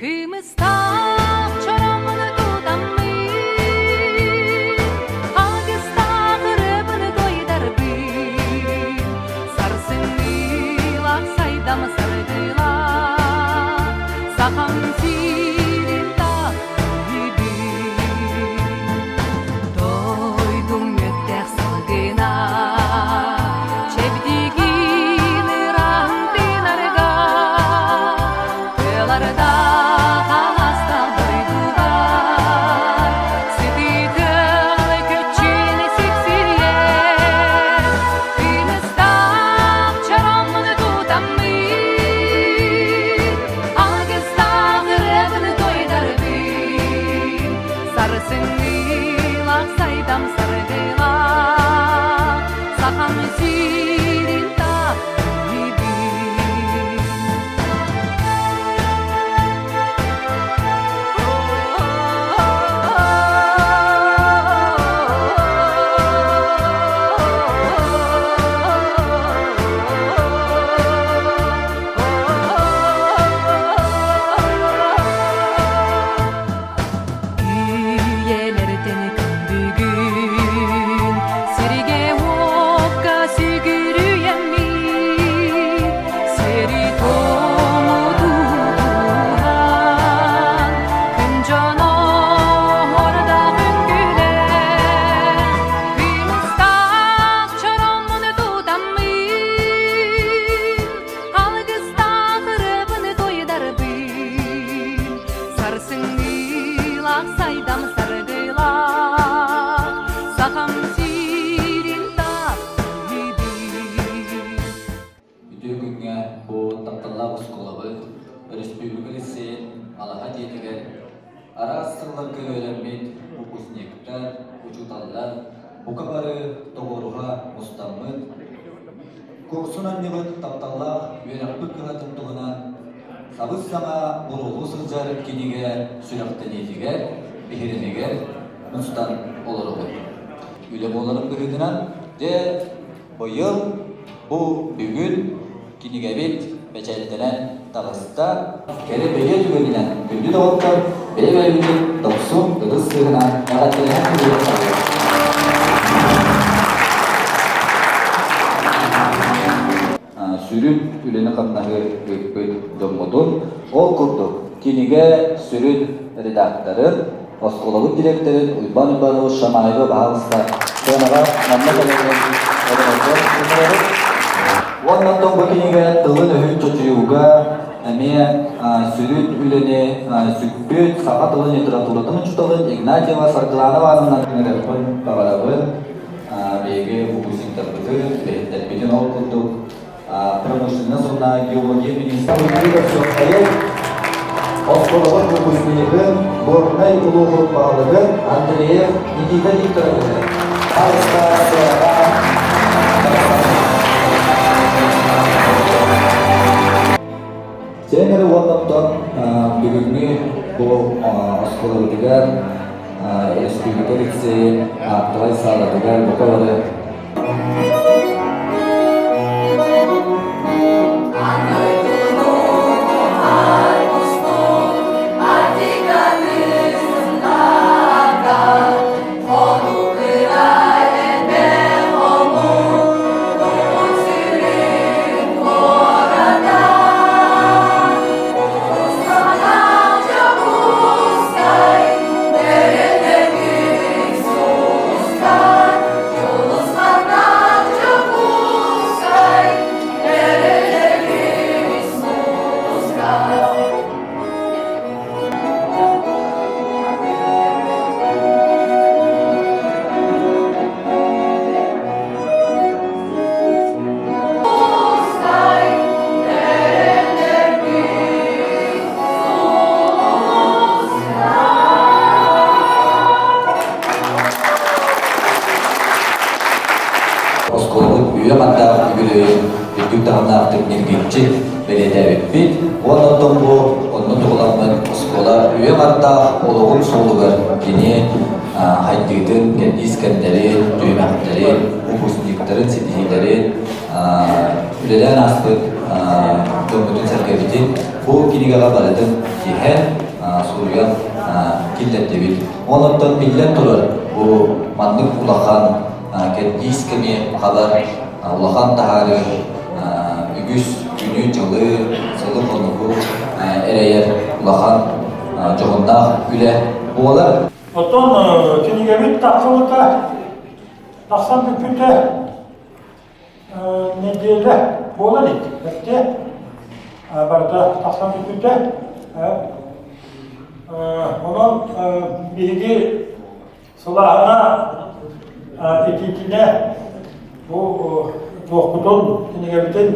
Кымыстаах чороммуну тутаммын, Алгыстаах ырыабыны туойдарбын, Сарсыҥҥылаах сайдам саргылаах, Сахам сирин таптыыбын. Дойдум мүөттээх салгына, Чэбдигин ыраан тыынарга, Тыаларда хаста дойдугар, Сытыытын көччүн сиксийэр, Кымыстаах чороммун тутаммын, Алгыстаах ырыабын туойдарбын, Сарсыҥҥылаах сайдам саргылаах, Сахам сирин таптыыбын. Үйэлэртэн күн бүгүн сиргэ-уокка сүгүрүйэммит, сири-туому тутуһан, күн дьоно ордох үҥкүүлээн, кыымыстаах чороммун тутаммын, алгыстаах ырыабын туйдарбын, Сарсыҥҥылаах сайдам саргылаах, Сахам сирин таптыыбын. Үтүө күҥҥэ бу тапталлаах оскуолабыт өрөспүүбүлүкэ лицейин алаһа дьиэтигэр араас сылларга үөрэммит выпускниктар, учууталлар бука бары тоҕуоруһа мустаммыт, куорсун анньыбыт тапталлаах үөрэхпит кыһатын туһунан Сабыс-саҥа буруолуу сылдьар кинигэ сүрэхтэниитигэр, биһирэмигэр мустан олоробут. Үлэ буоларын быһыытынан, дьэ, быйыл бу бүгүн кинигэбит бэчээттэнэн таҕыста. Кэрэ бэлиэ түгэнинэн күндү доҕоттор, бэйэ-бэйэбитин дохсун ытыс сыыһынан эҕэрдэлэһэн туруохтаахпыт. Сүрүн үлэни-хамнаһы ыыппыт дьоммутун, ол курдук кинигэ сүрүн редакторын, оскуолабыт дириэктэрин Уйбаан Уйбаанович Шамаева баһаалыста сыанаҕа манна кэлэрин олорорго ыҥырабыт. Уонна оттон бу кинигэ тылын-өһүн чочуйууга эмиэ сүрүн үлэни сүкпүт саха тылын литературатын учууталын Игнатьева Саргылана Ивановнаны ыҥырыахпын баҕарабын. Биһиги выпускниктарбытын, үлэһиттэрбитин ол курдук промышленность уонна геология министрин оскуолабыт выпускнигын, Горнай улууһун баһылыгын Андреев Никита Викторовиһы Сенеры уонна бүгүҥҥү бу оскуолабытыгар Республика лицейин аактабай саалатыгар бука бары Оскуолабыт үйэ хандаах үбүлүөйүн үрдүк таһымнаахтык ньиргиччи бэлиэтээбиппит уонна оттон бу онно туһуламмыт оскуола үйэ хандаах олоҕун суолугар кини хайдыытын, кэрдиис кэмнэрин, түһүмэхтэрин, выпускниктарын ситиһиилэрин үлэлээн ааспыт дьоммутун-сэргэбитин. бу кинигэҕэ барытын тиһэн, суруйан киллэрдибит. Онон биллэн турар, бу маннык улахан кэрдиис кэми хабар улахан таһаарыы үгүс күнү-дьылы, сылы-хонугу эрэйэр улахан дьоһуннаах үлэ буолар. Оттон кинигэбит тахсыбыта, тахсан бүппүтэ нэдиэлэ буола илик. Эрдэ барыта тахсан бүппүтэ. Онон биһиги сылааһына итиитинэ бу туохпутун, кинигэбитин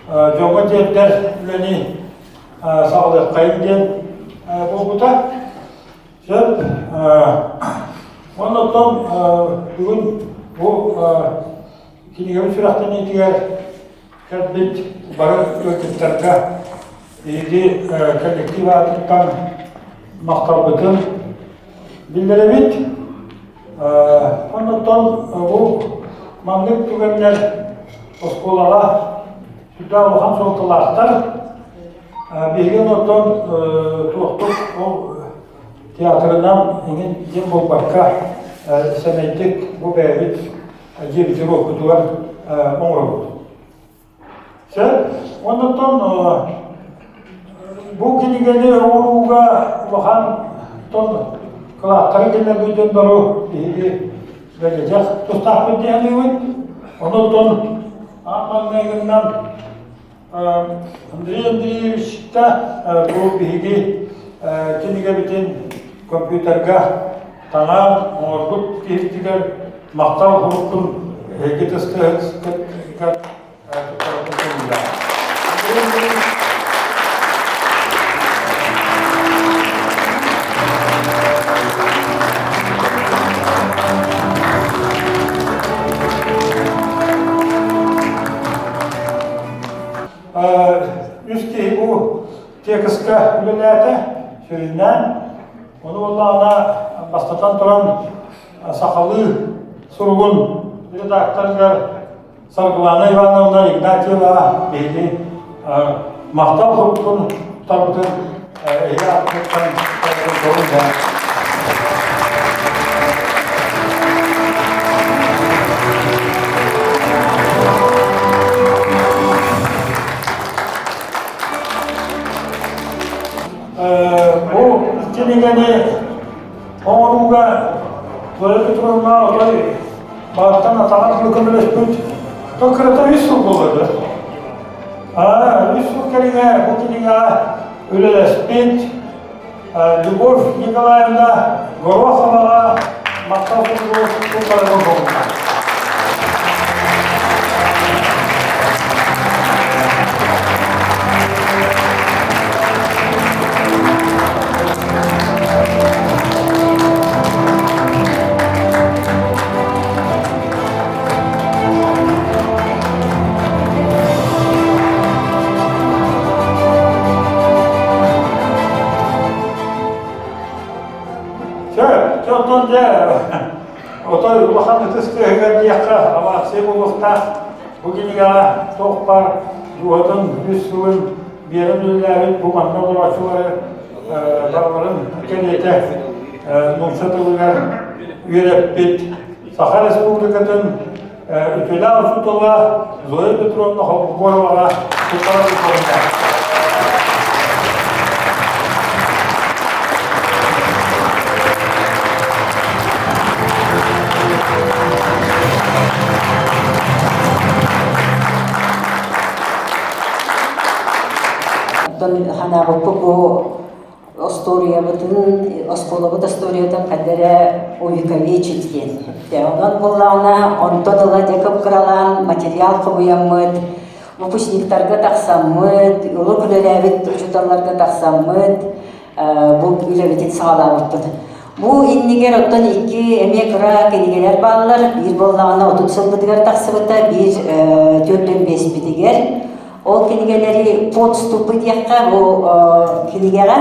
дьоҥҥо тиэрдэр үлэни саҕалыаххайын диэн буолбута. Сөп. Оннуттан бүгүн бу кинигэбит сүрэхтэниитигэр кэлбит бары ыалдьыттарга биһиги коллектив аатыттан махталбытын биллэрэбит. Оннуттан бу маннык түгэннэр оскуолаҕа сүрдээх улахан суолталаахтар. Биһиги онтон туохтук ол театрынан эҥин диэн буолбакка сэмэйдик бу бэйэбит дьиэбитигэр-уоппутугар оҥоробут. Сөп. Оннуттан бу кинигэни оҥорууга улахан кылааттары киллэрбит дьоннору биһиги бэлиэтиэх тустаахпыт дии саныыбын. Онуттан аан маҥнайгынан Андрей Андреевичка бу биһиги кинигэбитин компьютерга таҥаан оҥорбут киһитигэр махтал суруккун эһиги тыстыһыгар Үс киһи бу текстка үлэлээтэ, сүрүннээн. Ону буоллаҕына, бастатан туран, сахалыы суругун редакторыгар Саргылана Ивановна Игнатьева биһиги махтал суруктун тутарбытын эһиги аатыттан Бу кинигэни оҥорууга Зоя Петровна отой баартан атаҕар көмөлөспүт. То кырата үс сыл буолла. Аа, үс сыл кэриҥэ бу кинигэҕэ үлэлэспит Любовь Николаевна Гороховаҕа махтал суругу туттарыгар буолла. Чэ, оттон дьэ, отой улахан ытыс тыаһыгар диэххэ, овация буолуохтаах. Бу кинигэҕэ туох баар дууһатын үс сылын биэрэн үлэлээбит бу манна олорооччулары барыларын кэриэтэ нуучча тылыгар үөрэппит Саха Республикатын үтүөлээх учуутала Зоя Петровна Холбороваҕа туттарар туттарында. Оттон ханаабыппыт бу остуоруйабытын, оскуолабыт остуоруйатын хайда эрэ увековечить диэн. Онон буоллаҕына, онтон ыла дьэ кып-кыралаан материал хомуйаммыт, выпускниктарга тахсаммыт, урут үлэлээбит учууталларга тахсаммыт, бу үлэбитин саҕалаабыппыт. Бу иннигэр оттон икки эмиэ кыра кинигэлэр бааллар. Биир буоллаҕына 30 сылбытыгар тахсыбыта, биир 45-питигэр. Ол кинигэлэри подступы диэххэ бу кинигэҕэ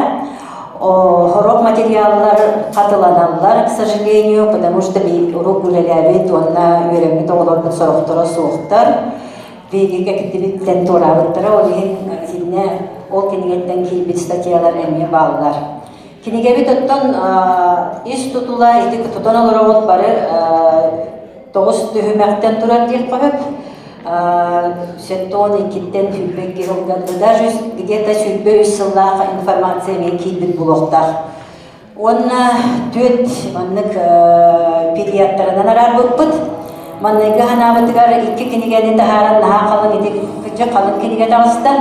сорох материаллар хатыланаллар, к сожалению, потому что урут үлэлээбит уонна үөрэммит оҕолорбут сорохторо суохтар. Биһиги кэкиттибиттэн туораабыттара, ол иһин итиннэ. Ол кинигэттэн киирбит статьялар эмиэ бааллар. Кинигэбит оттон ис тутула ити тутан олоробут бары тоҕус түһүмэхтэн турар диэххэ сөп. 72-ттэн 22 сылга даже где-то 23 сыллаах информация эмиэ киирбит буолуохтаах. Уонна түөрт маннык периодтарынан араарбыппыт. Манныгы ханаабытыгар икки кинигэни таһааран наһаа халыҥ ити кырдьык халыҥ кинигэ таҕыста.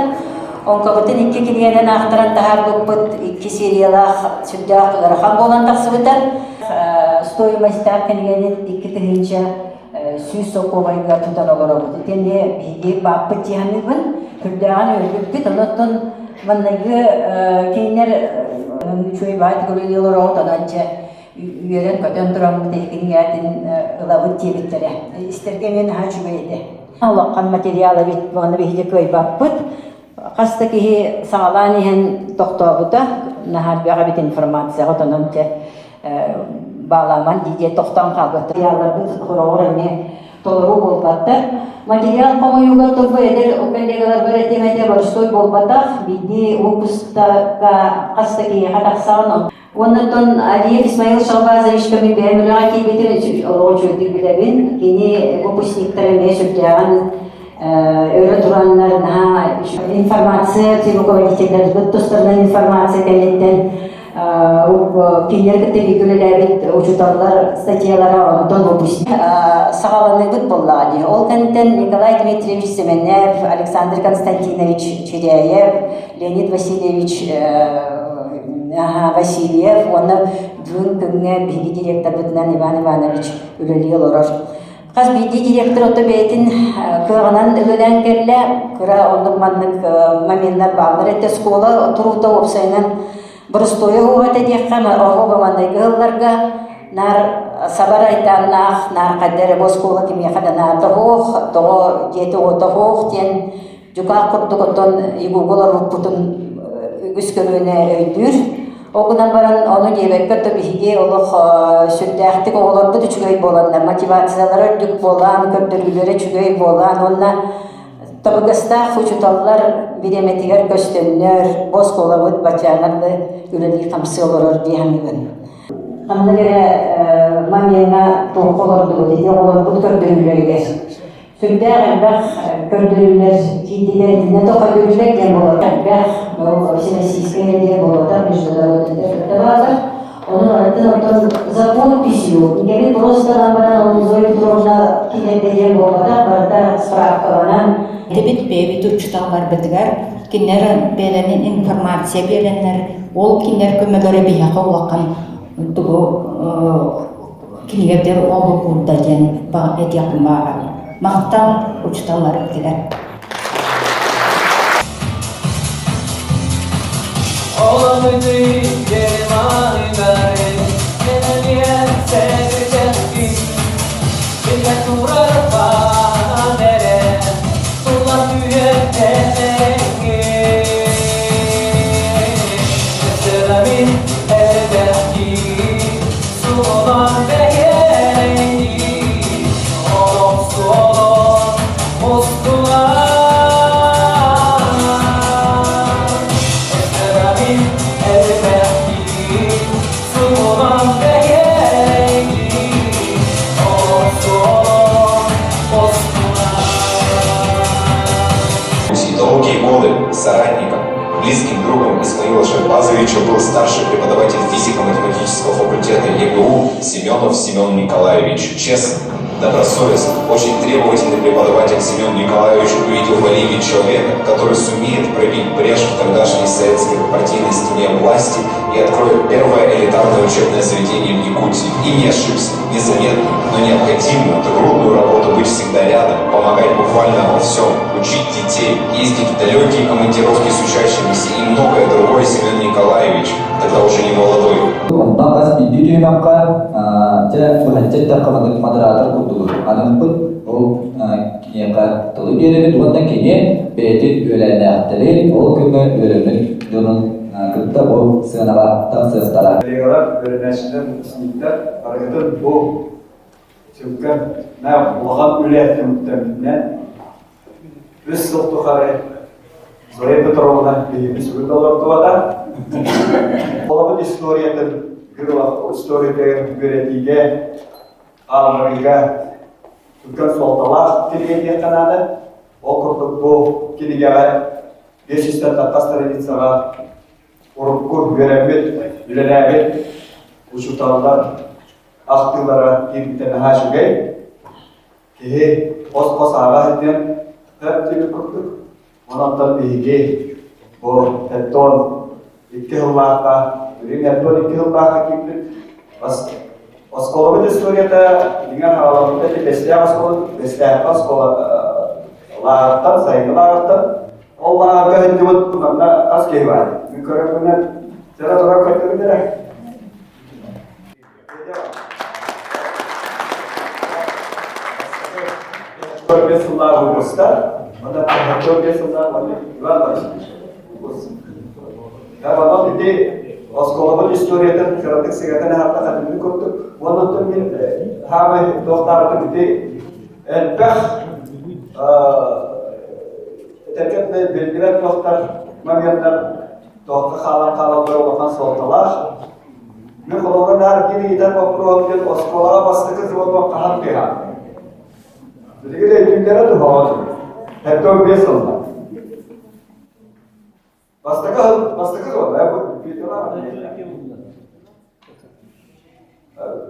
Оҥкобутун икки кинигэнэн аахтаран таһаарбыппыт икки сериялаах сүрдээх ыарахан буолан тахсыбыта. Стоимостьтаах кинигэни 2100 солкуобайга тутан олоробут. Итини биһиги бааппыт дии саныыбын. Сүрдээҕин үөрбүппүт. Онон манныгы кинилэр үчүгэй баай көрүүлүү олороҕут, онон дьэ үөрэн-көтөн тураммыт эһигин ылабыт диэбиттэрэ. Истэргэ эмиэ наһаа үчүгэй этэ. Улахан материал эбит, уонна биһиги кыайбаппыт. Хас да киһи саҕалаан иһэн тохтообута, наһаа элбэх эбит информацияҕа, онон дьэ баалааман дии диэн тохтоон хаалбыт. Материалларбыт хороҕор эмиэ толору буолбаттар. Материал хомуйууга турбу эдэр коллегаларбар этиэм этэ боростуой буолбатах, биирдии выпускка хас да киһиэхэ тахсаҕын. Уонна Алиев Исмаил Шалбазовичка мин бэйэм үлэҕэ киирбитим олоҕу үчүгэйдик билэбин. Кини выпускниктара эмиэ сүрдээҕин өрө тураннар наһаа информация руководителлэрбит тустарынан информация кэнниттэн кинилэр кытта бииргэ үлэлээбит учууталлар статьялара онтон выпускник саҕаланыыбыт буоллаҕа дии. Ол кэнниттэн Николай Дмитриевич Семенев, Александр Константинович Чиряев, Леонид Васильевич Васильев уонна бүгүн күҥҥэ биһиги директорбытынан Иван Иванович үлэлии олорор. Хас биирдии директор ото бэйэтин кыаҕынан үлэлээн кэллэ. Кыра оннук маннык моменнар бааллар этэ. Оскуола туруута уопсайынан боростуойа уоҕа этэ диэххэ, оһуоба маннык ыалларга наар сабар айдааннаах, наар хайда эрэ бу оскуола кимиэхэ да наада оһуох, тоҕо дьиэтэ уота оһуох диэн дьукаах курдук оттон ЕГУ-га олорбуппутун үгүс көлүөнэ өйдүүр. Ол гынан баран ону диэбэккэ то биһиги олох сүрдээхтик оҕолорбут үчүгэй буоланнар, мотивациялара үрдүк буолан, көрдөрүүлэрэ үчүгэй буолан уонна табыгастаах учууталлар бириэмэтигэр көстөннөр, бу оскуолабыт баччааҥҥа дылы үлэлии-хамсыы олорор дии саныыбын. Ханнык эрэ момеҥҥа туохха олордубут, ити оҕолорбут көрдөрүүлэригэр Сүрдээх элбэх көрдөрүүлэр киирдилэр, итиннэ то көрдөрүүлэр диэн буолар. Элбэх всероссийскай диэн буолуота, международный кытта бааллар. Онон атын оттон за подписью игэбит просто баран ол Зоя Петровна киирэрдэ диэн буолбатах, барыта справкаланан. Эбит бэйэбит учууталларбытыгар кинилэр бэйэлэрин информация биэрэннэр, ол кинилэр көмөлөрө биһиэхэ улахан тугу кинигэбитигэр олук уурда диэн этиэхпин баҕарабын. Махтал учууталларбытыгар. Долгие годы соратником, близким другом Исмаила Шахбазовича был старший преподаватель физико-математического факультета ЕГУ Семенов Семен Николаевич. Честный, добросовестный, очень требовательный преподаватель Семен Николаевич увидел в Алиеве человека, который сумеет пробить брешь в тогдашней советской партийной стене власти и откроет первое элитарное учебное заведение в Якутии. И не ошибся. Незаметную, но необходимую, трудную работу быть всегда рядом, помогать буквально во всем, учить детей, ездить в далекие командировки с учащимися и многое другое Семен Николаевич, тогда уже не молодой. Онтон хас биирдии түһүмэххэ дьэ быһаччы эттэххэ маннык модератор курдугу аныахпыт. Ол киниэхэ тылы биэрэбит уонна кини бэйэтин үөлээннээхтэрин, ол күҥҥэ үөрэммит дьонун кытта бу сыанаҕа тахсыахтара. Коллегалар, үөрэнээччилэр, выпускниктар барыгытын бу сүҥкэн улахан үлэ түмүктэммитинэн үс сыл тухары Зоя Петровна биһиги сүгүн олордубата. Олобут историятын, историятын үөрэтиигэ, хаалларыыга түргэн суолталаах кинигэ диэххэ наада. Ол курдук бу кинигэҕэ 500 тахха страницаҕа урукку үөрэммит, үлэлээбит учууталлар ахтыылара киирбитэ наһаа үчүгэй. Киһи хос-хос ааҕа сылдьан диэбит курдук. Онон биһиги бу Эттон 2 сыллаахха, билигин Эттон 2 сыллаахха киирбит. Оскуолабыт историята дьиҥэр хараламмыта ити Бэстээх оскуола, Бэстээххэ оскуола лааҕыртан, сайыҥҥы лааҕыртан. Ол лааҕырга сылдьыбыт манна хас киһи баар? Мин көрөрбүнэн, сыра тура көрдүгүт эрэ. Көрбө сыллаах выпустар, онон көрбө сыллаах уонна Иван Борисович выпуск. Онон ити оскуолабыт историятын кыратык сыгатан аһарта хатыҥны курдук. Уонна оттон мин хаамай туохтаабытым ити элбэх этэргэ биллибэт туохтар моменттар туохха хаалан хаалаллар улахан суолталаах. Мин холобура наар биир ыйытар боппуруоһум диэн оскуолаҕа бастакы звонок хаһан тыаһаатый? Билигин өйдүүллэрэ туһаҕа 75 сылла. Бастакы бастакы звонок,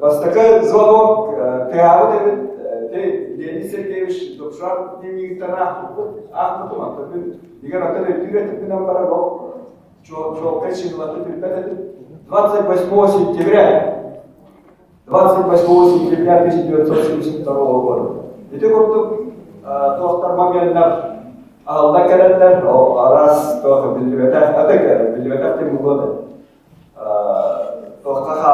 Бастакы звонок тыаһаабыт эбит Леонид Сергеевич Докшан дневнигиттэн аахпыппыт, аахпытым аттан мин егер атын өйдүүр этиппинэн баран ол чуолкай чыылатын билбэт этим. 28 сентября 28 сентября 1972 года. Ити курдук туохтар моменнар аһыллан кэлэннэр, ол араас туох биллибэтэх, аты биллибэтэх тем года туохха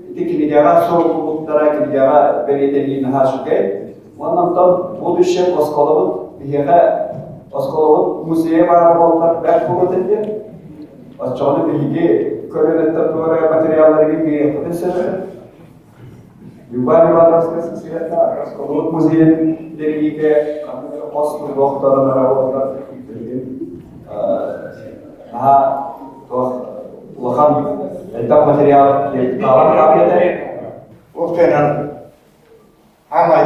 ити кинигэҕэ суруллубуттара кинигэҕэ бэлиэтэнии наһаа үчүгэй. Уонна онтон будущем оскуолабыт биһиэхэ оскуолабыт музейа баар буоллар бэрт буолуо диэн. Оччоҕуна биһиги көлүөнэттэн туора материалларыгар биэриэхпитин сөп. Любовь Ивановская сыһыаннаах оскуолабыт музейын тэрийиигэ ханнык эрэ хос туруохтарын эрэ буоллар билигин наһаа туох улахан элбэх материал хаалан хаалбыта. Уопсайынан аамай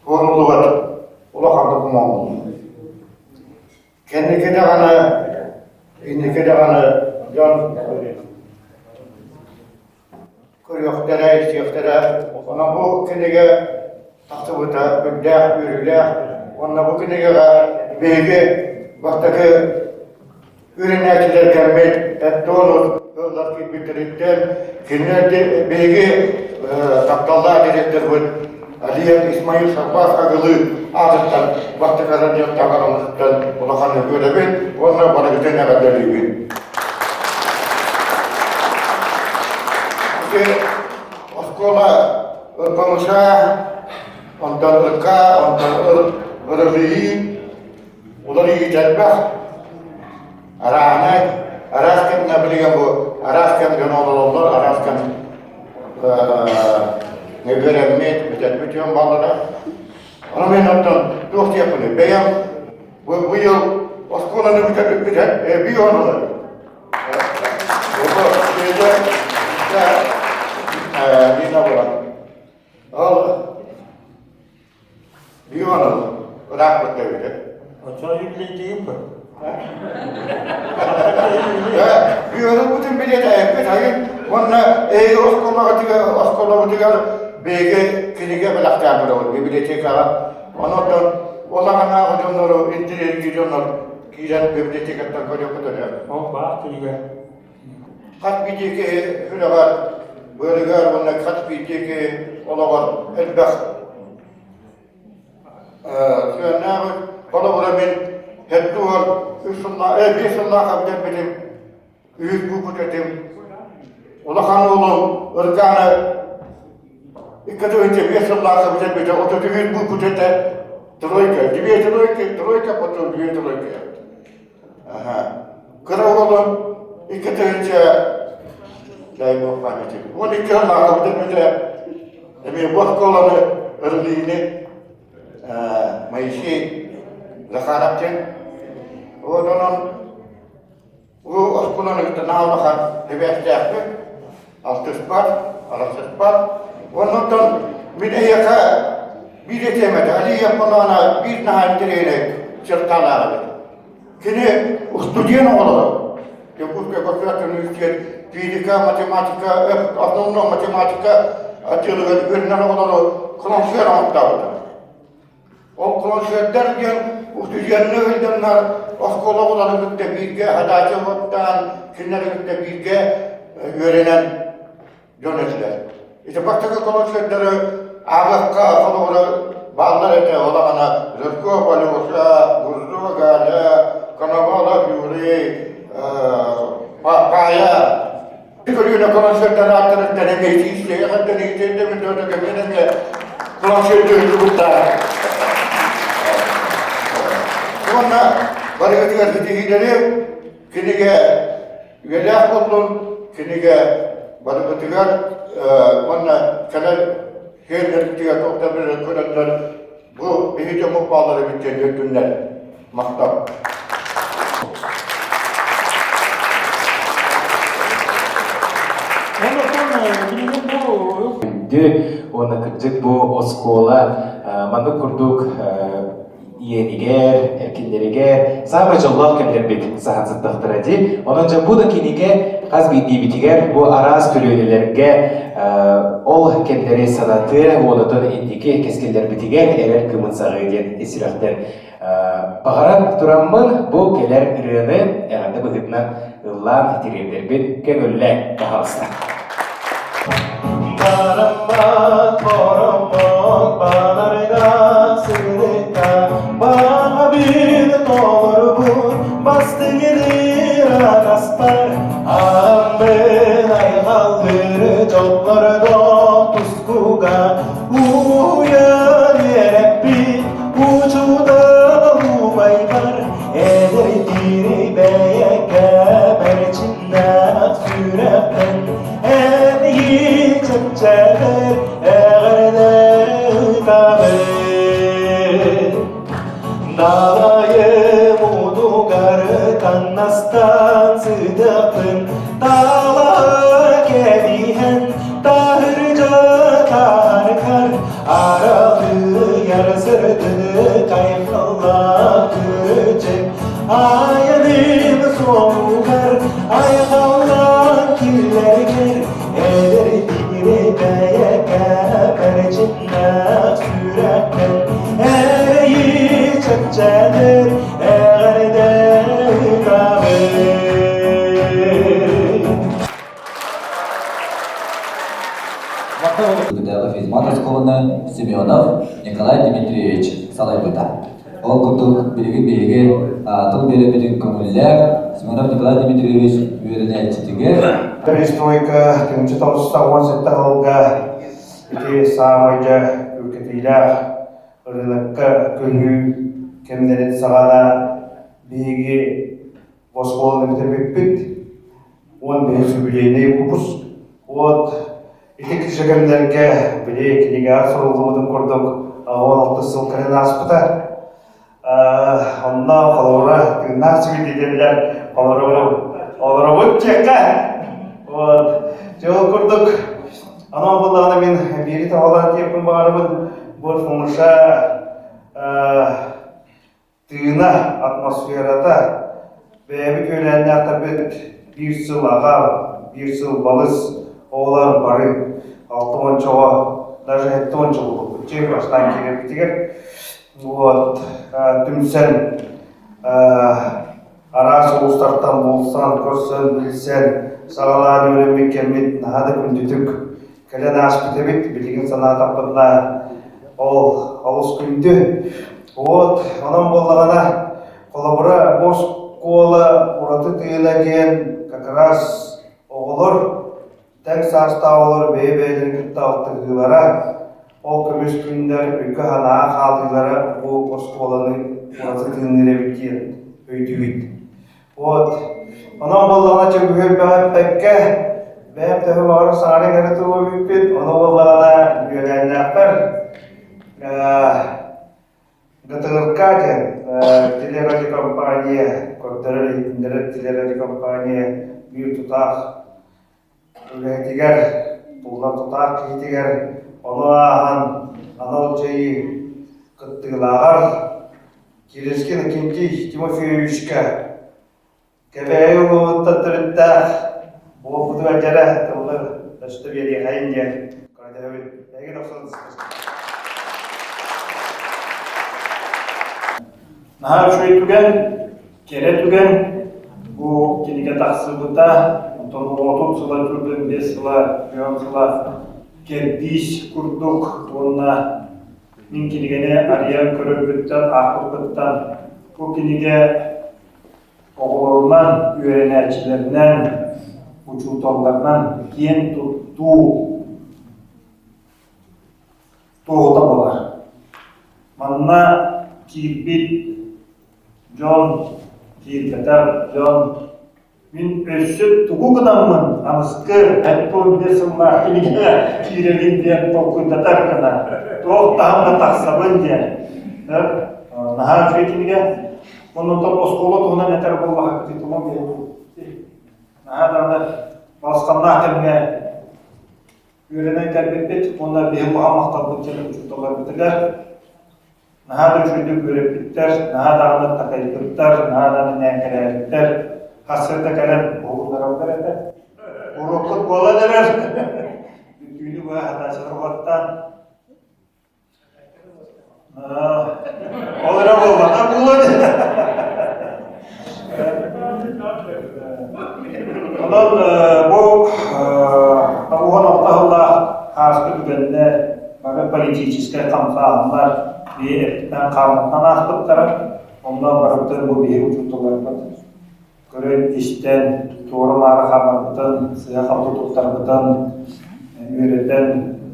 туоруллубат улахан докумуон. Кэнники даҕаны, инники даҕаны дьон көрүөхтэрэ, истиэхтэрэ. Онон бу кинигэ тахсыбыта үрдээх, үөрүүлээх. Уонна бу кинигэҕэ биһиги бастакы үөрэнээччилэр кэммит Эттонус ыаллар киирбиттэриттэн кинилэр биһиги тапталлаах директорбыт Алиев Исмаил Сарбас Агылы аатыттан бастакы таҥарамытыттан улахан үөрэбин уонна барыгытын эҕэрдэлиибин. Ити оскуола ырбамыша, онтон ырка, онтон ырылыйыы, уларыйыы элбэх. Арааһынай, араас кэмҥэ билигин бу араас кэм дьон олороллор, араас кэм үөрэммит, бүтэрбит дьон бааллара. Ону мен оттон туох диэхпиний, бэйэм быйыл оскуоланы бүтэрбиппит эбии онулар. Нина буолан. Ол Бионов ырааппыт эбитэ. Оччоҕо юбилейдиигин бу? Бионовпутун билиэтэйэппит айын уонна эһиги оскуолаҕытыгар оскуолабытыгар биһиги кинигэ бэлэхтээн турабыт библиотекаҕа. Онон улаханааҕы дьоннору интириэһиргии дьоннор киирэн библиотекаттан көрүөххүт эрэ. Ол баар кинигэ. Хас биирдии киһи үлэҕэр, быарыгар уонна хас биирдии киһи олоҕор элбэх сыаннаах холобура мин сэттэ уон үс сыллаах, биэс сыллаах бүтэрбитим, үһүс буукут этим. Улахан уолум Ыргааны 2005 сыллаахха бүтэрбитэ, 33 буукут этэ, тройка, две тройки, тройка, потом две тройки. Кыра уолум 2000 дай бог памяти. 12 сыллаахха бүтэрбитэ, эмиэ бу оскуоланы ырылыыны Моисей Захаров диэн. Вот онон Бу оскуоланы кытта наһаа улахан сибээстээхпит, алтыспат, арахсыспат. Оннуттан мин эһиэхэ биир этиэм этэ, Алия Палана биир наһаа интэриэһинэй сыртаалаах эбит. Кини студент оҕолоро, Якутская государственный университет физика, математика, основном математика отделыгар үөрэнэр оҕолору консер оҥортообута. Ол концердар диэн устудьуоннар ыйданнар оскуола оҕолорун кытта бииргэ задача оттаан, кинилэри кытта бииргэ үөрэнэн дьон этилэр. Ити бастакы концердары ааҕыахха холобура бааллар этэ, ол аҕана Жирков Алеша, Гурзова Галя, Коновалов Юрий, Пая Көлүөнэ концерттар ааттарыттан эмиэ итиистээх итиэннэ кэмин эмиэ концерттыырбыттаах. Уонна барыгытыгар ситиһиилэри кинигэ үйэлээх буоллун, кинигэ барыбытыгар уонна кэлэр сиэннэрбитигэр туохтан көрөннөр бу биһи дьоммут бааллар эбит диэн үөрдүннэр. Махтал. Күндү уонна кырдьык бу оскуола маннык курдук иэнигэр, эркиннэригэр саамай дьоллоох кэмнэрбит саһан сыттахтара дии. Онон дьэ бу да кинигэ хас биирдиибитигэр бу араас көлүөнэлэргэ ол кэмнэри санатыа уонутун инники кэскиллэрбитигэр эрэл кымын саҕыы диэн ис сүрэхтэн Баҕаран тураммын бу кэлэр ырыаны эҕэрдэ быһыытынан ыллаан тириэрдэрбин көҥүллэ пожалуйста. Бараммат, бороммот, баларга сырытта, баҕабын толорбут, бастыҥырыр атаспар, ааммын айҕаллыр дьоллорго тускуга, Уйан үөрэппит учуутал убайбар эдэрдири бэйэкэ бэрчиннээх сүрэхтэн эн чэпчэтэр эҕэрдэ ыытабын. Далайым удугар таҥнастан сытыахпын Таала кэбиһэн таһырдьа тааркар аралыйар сырдык айхаллаах күрдьүк айаным суолугар айхаллаан киллэргэр эдэрдири бэйэкэ бэрчиннээх сүрэхпин эрэйи чэпчэтэр эҕэрдэ ыытабын. Бүгүнээҕи физмат оскуоланы Семенов Николай Дмитриевич салайбыта. Ол курдук билигин биһиги тыл биэрэбитин көҥүллээх Семенов Николай Дмитриевич үөрэнээччитигэр Перестройка 1997 сылга ити саамай дьэ үргэтиилээх ырыынакка көһүү кэмнэрин саҕана биһиги оскуоланы бүтэрбиппит 15 юбилейный выпуск. Вот ити кэмнэргэ били кинигэҕэ суруллубутун курдук 16 сыл кэлэн ааспыта. Онно холобура тыыннаах сибидиэнньэлэр олоробут диэххэ. Вот. Дьэ ол курдук анал буоллаҕына мин биири тоҕолоон диэхпин баҕарабын. Бу фуҥуша тыына, атмосферата бэйэбит үөлээннээхтэрбит биир сыл аҕа, биир сыл балыс оҕолор бары алта уончаҕа, даже сэттэ уонча буолбуппут дьиэ бастаан киирэрбитигэр вот түмсэн араас улуустартан булсан, көрсөн, билсэн, саҕалаан үөрэммит кэммит наһаа да күндүтүк кэлэн ааспыт эбит. Билигин санаатахпытына ол олус күндү. Вот, онон буоллаҕына, холобура, бу оскуола ураты тыына диэн как раз оҕолор тэҥ саастаах оҕолор бэйэ-бэйэлэрин кытта алтыһыылара, ол көмүс күннэр өйгө-санаа хаалыылара бу оскуоланы ураты тыынныыр эбит диэн өйдүүбүт. Вот. Онон буоллаҕына чөкүһү элбэҕи эппэккэ, бэйэм төһө баҕарар саҥара иҥэрэ туруо эбиппин, ону буоллаҕына үөлээннээхпэр. ГТРК диэн телерадиокомпания, көрдөрөр-иһитиннэрэр телерадиокомпания биир тутаах үлэһитигэр, туллар тутаах киһитигэр, ону ааһан анал дьайыы кыттыылааҕар Кирискин Акинтий Тимофеевичка Кэбээйи улууһуттан төрүттээх буолбутугар дьэрэ тыллар өстө биэриэхэйин диэн көрдөһөбүн. Эһиги тохсон Наһаа үчүгэй түгэн, кэрэ түгэн бу кинигэ тахсыбыта, онтон оҕотун сыла түргэн биэс сыла, үөн сыла кэрдиис курдук уонна мин кинигэни арыйан көрөрбүттэн, аахпыппыттан бу кинигэ Оҕолорунан, үөрэнээччилэринэн, учууталларынан киэн туттуу туоһута буолар. Манна киирбит дьон, киирбэтэх дьон мин өссө тугу гынаммын аныскы эппун биир сыллаах кинигэ киирэбин диэн толкуйдатар гына туох таһымҥа тахсабын диэн наһаа үчүгэй кинигэ. Оннуттан оскуола туһунан этэр буоллаха титулун наһаа даҕаны балысханнаах кэмҥэ үөрэнэн кэлбиппит уонна биһи улахан махталбыт диэн учууталларбытыгар наһаа да үчүгэйдик үөрэппиттэр, наһаа даҕаны такайбыттар, наһаа даҕаны ньээҥкэлээбиттэр. Сарсыарда кэлэн уһугуннараллар этэ. Уруокпут буолан эрэр. Түүнү быһа хатааччылар уһаттаан Ол эрэ буолбата буолуо Онон бу 96 сыллаах ааспыт түгэннэр бары политическай хамсааһыннар биһи эппитинэн хааммытынан ааспыттара. Онно барыбытын бу биһи учууталларбыт көрөн-истэн, туора-маары хаамарбытын, сыыһа-халты туттарбытын үөрэтэн,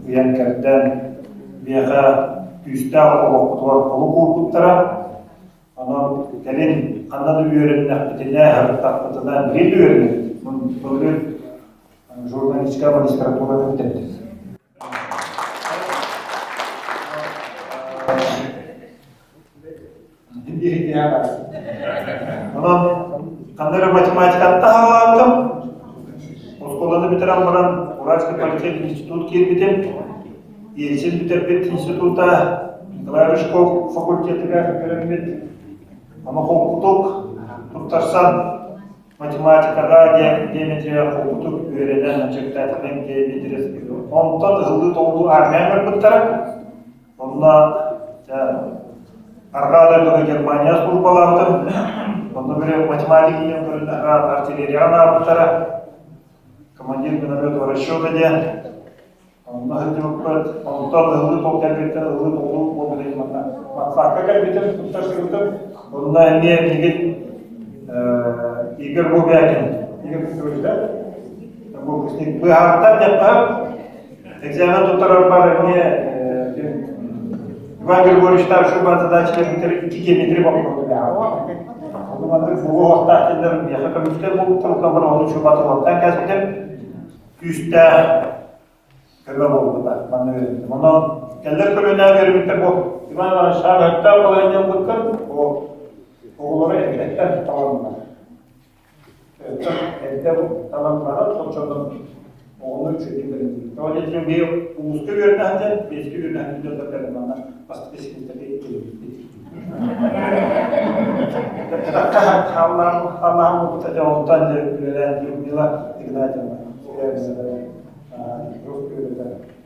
ыйан-кэрдэн, биһиэхэ күүстээх олохпутугар олук уурбуттара. Онон кэлин ханна да үөрэннэхпитинэ, сырыттахпытына, билигин да үөрэнэбит. Былырыын журналистика магистратураны бүтэрдим. Онон ханна эрэ математикаттан хаалаабытым. Оскуоланы бүтэрэн баран Уральский политехнический институт киирбитим. Ельцин бүтэрбит института Николай Рыжков факультетыгар үөрэммит. Аны холкутук туттарсан математикаҕа, геометрияҕа холкутук үөрэнэн, начертательнай геометрия Онтон ыһыллыы-тоҕулуу армияҕа барбыттара. Онно арҕаа дойдуга Германия службалаабытым. Онно били математик диэн көрүн артиллерияҕа анаабыттара. Командир минометного расчета диэн. Онно сылдьыбыппыт. Онтон ыһыллыы тол кэлбиттэн ыһыллыы толуу буолбут манна Матсаакка кэлбитим, туттарсыбытым. Онно эмиэ билигин Игорь Бубякин, Игорь Петрович, да? Выпускник быһааттар диэххэ Экзамен туттарарбар эмиэ Иван Григорьевич Таршуба задачалар икки геометрия боппуруоһу Ону маннык буолуохтаах диэннэр миэхэ көмүскэл буолбуттар, оттон баран ону чубатыллаттан кээспитим. Күүстээх көмө буолбута манна үөрэммитим. Онон кэллэр көлүөнэ үөрэммиттэр бу Иван Иванович Шарыктаах балайын ылбыккын, бу оҕолору эрдэттэн таланнар. Эрдэ талан баран, соччонон оҕону үчүгэйдик бэлэмниир. Тоҕо диэтим быйыл улууска үөрэнэ сылдьан, биэскэ үөрэнэ сылдьан дьон манна бастакы секретарь кэлбиппит. Халлаан буолбута дьэ онтон дьэ үлэлээн Людмила Игнатьевна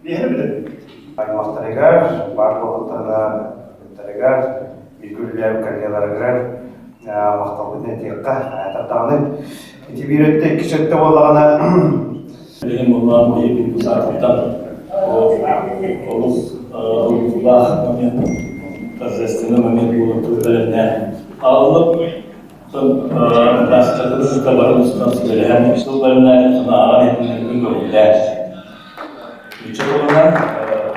Биһиги билэбит. Аймахтарыгар, баар буолбуттарына, ыттарыгар, бииргэ үлэлээбит коллегаларыгар махталбытын этиэххэ, даҕаны ити биир өттө, иккис өттө буоллаҕына Билигин буоллаҕа биһиги бу саатыттан олус долгутуулаах момент, торжественный момент буолан бэлэмнээн аҕаллым. Настатын сыта бары устан сүбэлэһэн, сыл бэлэмнээтим, санааҕа иһитиннэрбин көҕүлээн. Учителынан,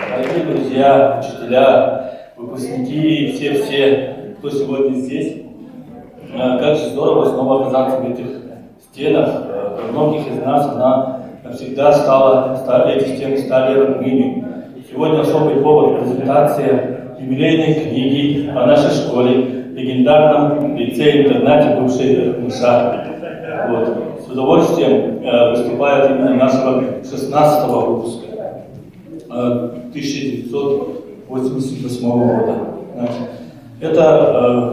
дорогие друзья, учителя, выпускники, все-все, кто сегодня здесь, как же здорово снова оказаться в этих стенах. Для многих из нас она навсегда стала, эти стены стали родными. Сегодня особый повод презентация юбилейной книги о нашей школе, легендарном лицее-интернате бывшей РХМШ. Вот. С удовольствием выступаю от имени нашего 16-го выпуска 1988 года. Значит, это,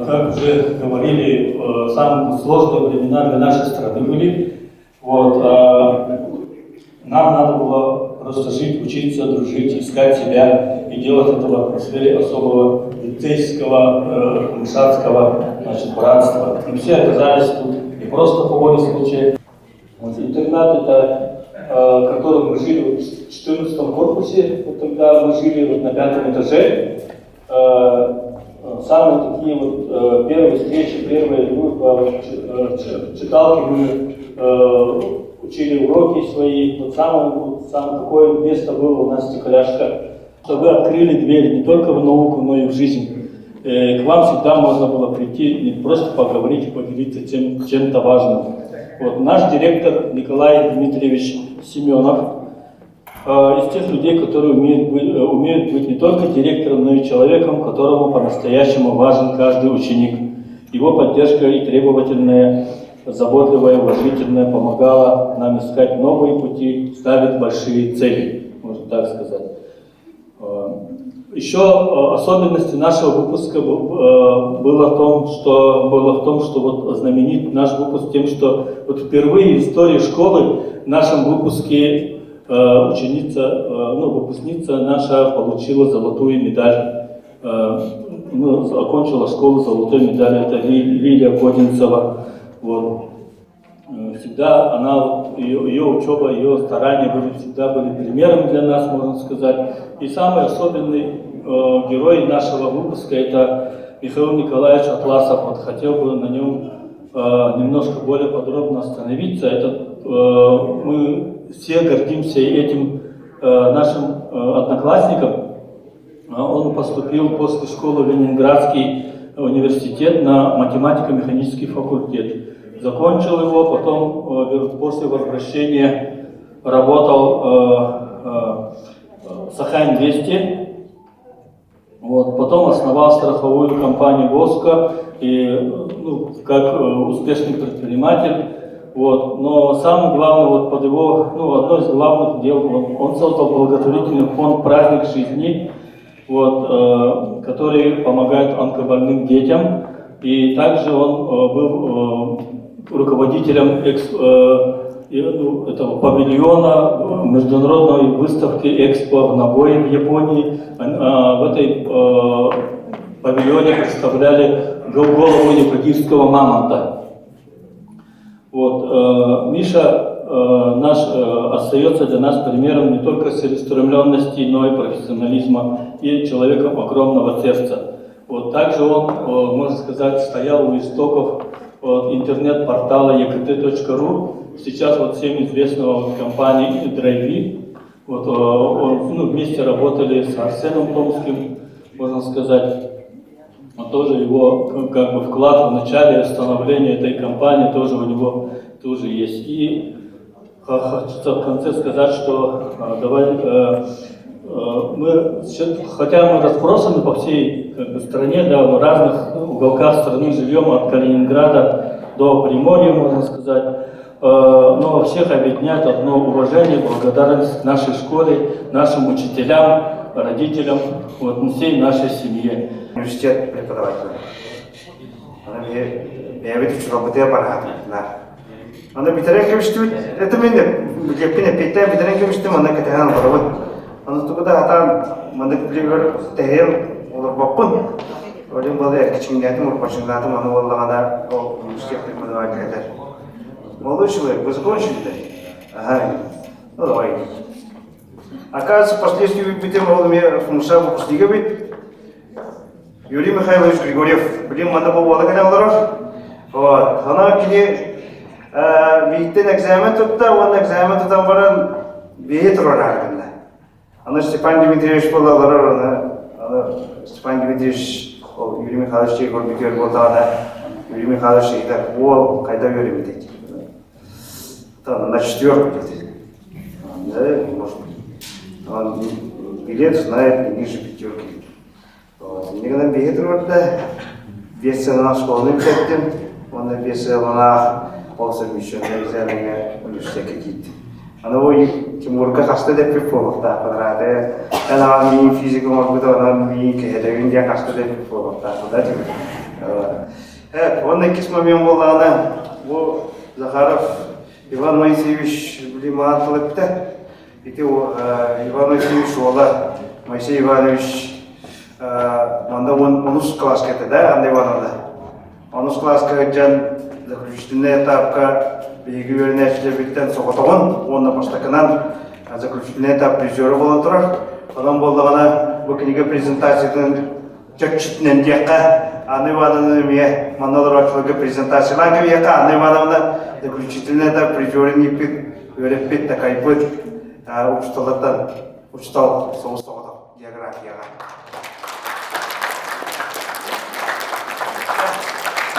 как уже говорили, самые сложные времена для нашей страны были. Вот, нам надо было просто жить, учиться, дружить, искать себя и делать это в атмосфере особого лицейского, мышацкого значит, братства. И все оказались тут не просто по воле случая. Вот, интернат это, в котором мы жили вот, в 14 корпусе, вот тогда мы жили вот на пятом этаже. Самые такие вот первые встречи, первые дружба, читалки мы учили уроки свои. Вот самое, вот, самое такое место было у нас стекляшка, что вы открыли дверь не только в науку, но и в жизнь. К вам всегда можно было прийти, не просто поговорить и поделиться тем, чем-то важным. Вот, наш директор Николай Дмитриевич Семенов из тех людей, которые умеют быть не только директором, но и человеком, которому по-настоящему важен каждый ученик. Его поддержка и требовательная, заботливая, уважительная помогала нам искать новые пути, ставить большие цели, можно так сказать. Еще особенностью нашего выпуска было в том, что, было в том, что вот знаменит наш выпуск тем, что вот впервые в истории школы в нашем выпуске ученица, ну, выпускница наша получила золотую медаль, ну, окончила школу золотой медалью, это Лилия Кодинцева. Вот. Всегда она, ее учеба, ее старания были, всегда были примером для нас, можно сказать. И самый особенный герой нашего выпуска – это Михаил Николаевич Атласов. Вот хотел бы на нем немножко более подробно остановиться. Это, мы все гордимся этим нашим одноклассником. Он поступил после школы в Ленинградский университет на математико-механический факультет. Закончил его, потом после возвращения работал в Сахаинвесте. Вот, потом основал страховую компанию «Боско» и, ну, как успешный предприниматель. Вот, но самое главное, вот под его, ну, одно из главных дел, вот, он создал благотворительный фонд «Праздник жизни», вот, который помогает онкобольным детям. И также он был руководителем ну, этого павильона международной выставки Экспо в Нагое в Японии. В этой павильоне представляли голову юкагирского мамонта. Вот, Миша наш остается для нас примером не только целеустремленности, но и профессионализма и человеком огромного сердца. Вот, также он, можно сказать, стоял у истоков вот, интернет-портала ekt.ru, сейчас вот всем известного компании Драйви. Вот, он, ну, вместе работали с Арсеном Томским, можно сказать. Он тоже его как бы вклад в начале становления этой компании тоже у него тоже есть. И хочется в конце сказать, что давай мы, хотя мы разбросаны по всей как бы, стране, да, в разных уголках страны живем, от Калининграда до Приморья, можно сказать, но всех объединяет одно уважение, благодарность к нашей школе, нашим учителям, родителям, вот, всей нашей семье. Университет преподаватель. Аны бэйэбит учууталбытыгар бараатыбытынар. Аны бүтэрэн кэбистибит, это мин билиэппин эппиэттээн бүтэрэн кэбистим, аны кэтэһэн олоробут. Аны тугу да хатаан маннык билигэр тэһиэн олорбоппун. Олин балы эркичиҥнээтим, урбачыҥнаатым, аны буоллаҕына ол университет преподаватель этэр. Молодой человек, вы закончили, да? Ага. Ну давай. Оказывается, впоследствии бүппүтүм ол эмиэ Фумса выпускнига эбит. Юрий Михайлович Григорьев, билим манна буолла кэлэн олорор. Вот. Онон кини мииттэн экзамен тутта уонна экзамен тутан баран биһи туруораары гынна. Аны Степан Дмитриевич буола олорор, аны, аны Степан Дмитриевич ол Юрий Михайлович Егор бүтүөр буоллаҕына Юрий Михайлович ыйытар, уол хайда үөрэммитий? На четверку диэтэ. Да, может быть. Он билет знает не ниже пятерки. Инньэ гынан биһиги туруорда. Биэс сылынан оскуоланы бүтэрдим уонна биэс сыллаах ол совмещенный экзамеҥҥа университекка киирдим. Аны бу Тимурга хаста да эппит буолуохтаахпын арааты. Эн аҕам миин физика оҥорбута, онон миин кэһэтэбин диэн хаста да эппит буолуохтаахпын да Тимур. Уонна иккис момент буоллаҕына, бу Захаров Иван Моисеевич били маан тыл эппитэ. Ити Иван Моисеевич уола Моисей Иванович манна онус класска этэ да, Анна Ивановна? Онус класска сылдьан заключительный этапка биһиги үөрэнээччилэрбиттэн соҕотоҕун уонна бастакынан заключительный этап призера буолан турар. Онон буоллаҕына бу кинигэ презентациятын чөкчүтүнэн диэххэ Анна Ивановна эмиэ манна олорооччуларга презентациялаан кэбиһиэххэ Анна Ивановна заключительный этап призерын ииппит, үөрэппит, такайбыт учууталлартан учуутал соҕус соҕотох географияҕа.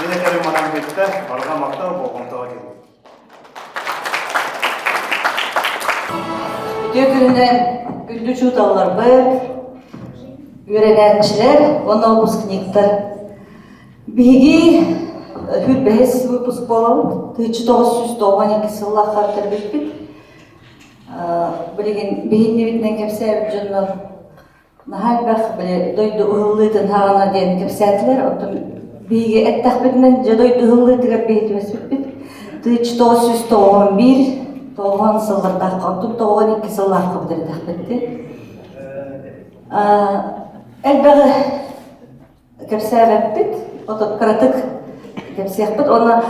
Мин этэрим манан бүттэ, барҕа махтал болҕомтоҕо кэлин. Үтүө күнүнэн күндү учууталларбыт, үөрэнээччилэр уонна выпускниктар. Биһиги сүүрбэһис выпуск буолабыт. 1992 сыллаахха бүтэрбиппит. Билигин биһиннибитинэн кэпсээбит дьоннор Наһаа элбэх били дойду ыһыллыытын хаҕана диэн кэпсээтилэр. Оттон биһиги эттэхпитинэн дьэ дойду ыһыллыытыгар биһи түбэспиппит. 1991 тоҕуон сыллардаахха, оттон тоҕуон икки сыллаахха бүтэрдэхпит. Элбэҕи кэпсээбэппит, отут кыратык кэпсиэхпит. Уонна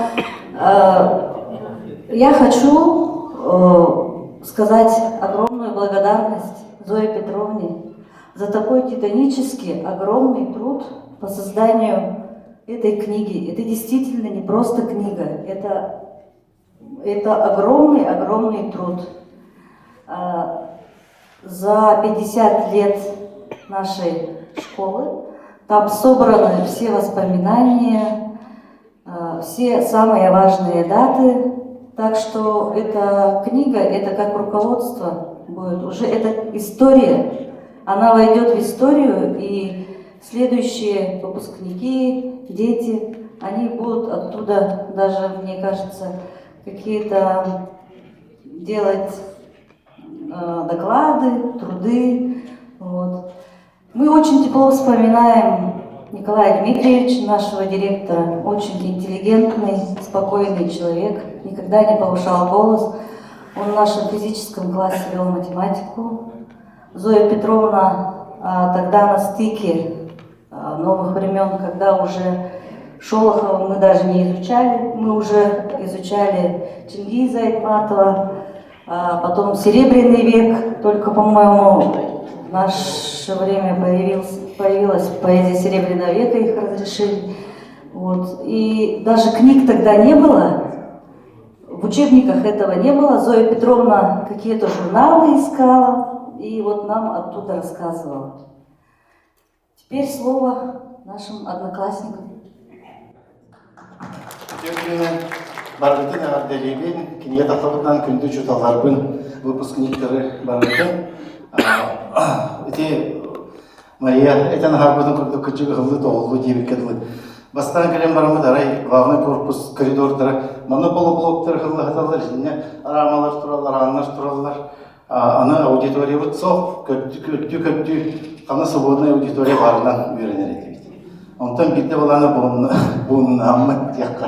я хочу сказать огромную благодарность Зое Петровне за такой титанический огромный труд по созданию этой книги. Это действительно не просто книга, это огромный-огромный труд. За 50 лет нашей школы там собраны все воспоминания, все самые важные даты. Так что эта книга, это как руководство будет, уже это история. Она войдет в историю, и следующие выпускники, дети, они будут оттуда даже, мне кажется, какие-то делать доклады, труды. Вот. Мы очень тепло вспоминаем Николая Дмитриевича, нашего директора, очень интеллигентный, спокойный человек, никогда не повышал голос. Он в нашем физическом классе вел математику. Зоя Петровна тогда на стыке новых времен, когда уже Шолохова мы даже не изучали, мы уже изучали Чингиза Айтматова, потом Серебряный век, только, по-моему, в наше время появилась поэзия Серебряного века, их разрешили. Вот. И даже книг тогда не было, в учебниках этого не было. Зоя Петровна какие-то журналы искала и вот нам оттуда рассказывала. Теперь слово нашим одноклассникам. Барбытын эҕэрдэлиибин, кинигэ тахсыбытынан күндү учууталларбын, выпускниктары барбытын. Ити Мария этэн аһарбытын курдук кырдьык ыһыллыы тоҕуллуу диэбиккэ дылы. Бастаан кэлэн бараммыт арай главный корпус коридордара манна полублоктар ыһыллаһыталлар, итиннэ араамалар тураллар, ааннар тураллар. Аны аудиториябыт суох, көрдүү-көрдүү хана свободная аудитория баарынан үөрэнэр этибит. Онтон биирдэ балаана бууннааммыт диэххэ.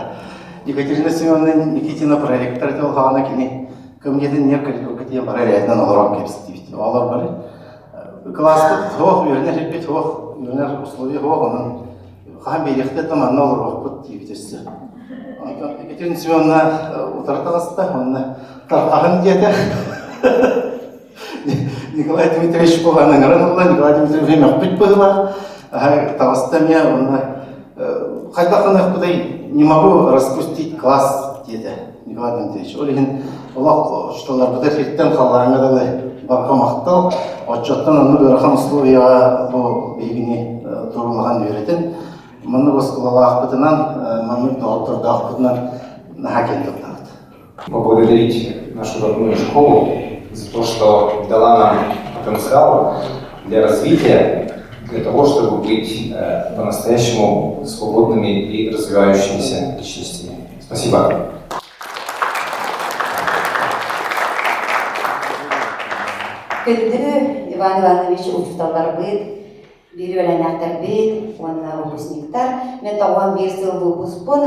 Екатерина Семеновна Никитина проректор этэ ол хаҕана кини кымньытын ньиэр коридорга тиийэн бары эрээтинэн олорон кэбистибит. Оҕолор бары кылааспыт суох, үөрэнэр сирбит суох, үөрэнэр условия суох, онон хаһан биэриэхтэ да манна олоруохпут диибит өссө. Онтон Екатерина Семеновна утары таҕыста, уонна тарҕаһын диэтэ. Николай Дмитриевич буолан ыҥыран ылла, Николай Дмитриевич мөхпүт быһыылаах. Таҕыста эмиэ уонна хайдах гыныахпытый, не могу распустить класс диэтэ Николай Дмитриевич. Ол иһин олох учууталларбытыгар сиртэн халлааҥҥа дылы барҕа махтал. Оччоттон оннук ыарахан условияҕа бу биһигини туруулаһан үөрэтин. Маннык оскуолалаахпытынан, маннык доҕоттордоохпутунан наһаа киэн туттабыт. Поблагодарить нашу родную школу за то, что дала нам потенциал для развития, для того, чтобы быть по-настоящему свободными и развивающимися личностями. Спасибо. Күндү Иван Иванович учууталларбыт, биир үөрэнээхтэрбит уонна выпускниктар. Мен 91 сыл выпускпун,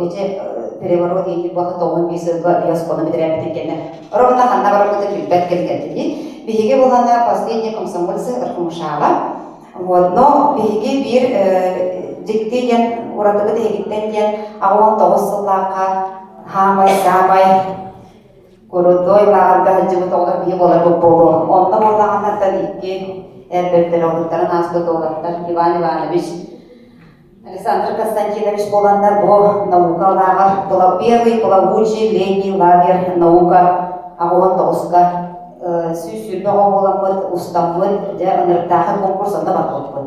ити переворот иити буолан 91 сылга биоскуола бүтэрээбитин кэннэ ровно ханна барарбытын билбэт кэмҥэ Биһиги булана последний комсомольцы Рхумушава. Вот, но биһиги биир дьикти диэн уратыбыт эһигиттэн диэн 69 сыллаахха хаамай-саамай курудой лааҕырга сылдьыбыт оҕолор биһи буоларбыт буолуо. Онно буоллаҕыннартан икки эр бэртэрэ олуттарын ааспыт уолаттар Иван Иванович Александр Константинович буоланнар бу наука лааҕыр первый плавучий летний лагерь наука 89-ка 120 оҕо буоламмыт, устаммыт, дьэ ынырыктаахай конкурс онно барбыппыт.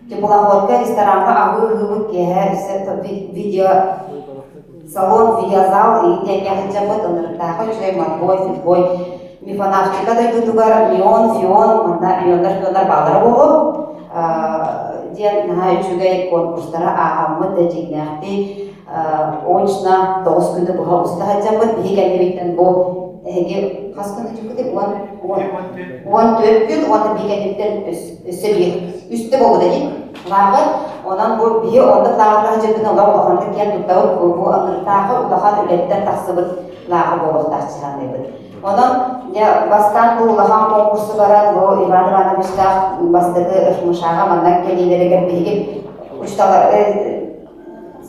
Теплоходка рестораҥҥа аһыы-ыһыыбыт киэһэ видео салон, видеозал иһин сылдьаммыт ынырыктаахай үчүгэй матбой, фитбой мифонавтика дойдутугар мион, фион, манна мионнар, фионнар бааллара буолуо диэн наһаа үчүгэй конкурстары ааһаммыт да дьиҥнээхтии очно 9 күнү быһа уста сылдьаммыт биһи кэннибиттэн бу эһиги хас күн сылдьыбытый 14 күн уонна биһи кэннибиттэн өссө биир үстэ буолбута дии лааҕыр онон бу биһи оннук лааҕырга сылдьыбытын олох улаханнык киэн туттабыт бу ынырыктаахы улахан үлэттэн тахсыбыт лааҕыр буолуохтаах саныыбыт Онон дьэ бастаан бу улахан конкурсу баран бу Иван Ивановичтаах бастакы ФМШ-ҕа манна кэлиилэригэр биһиги учууталлар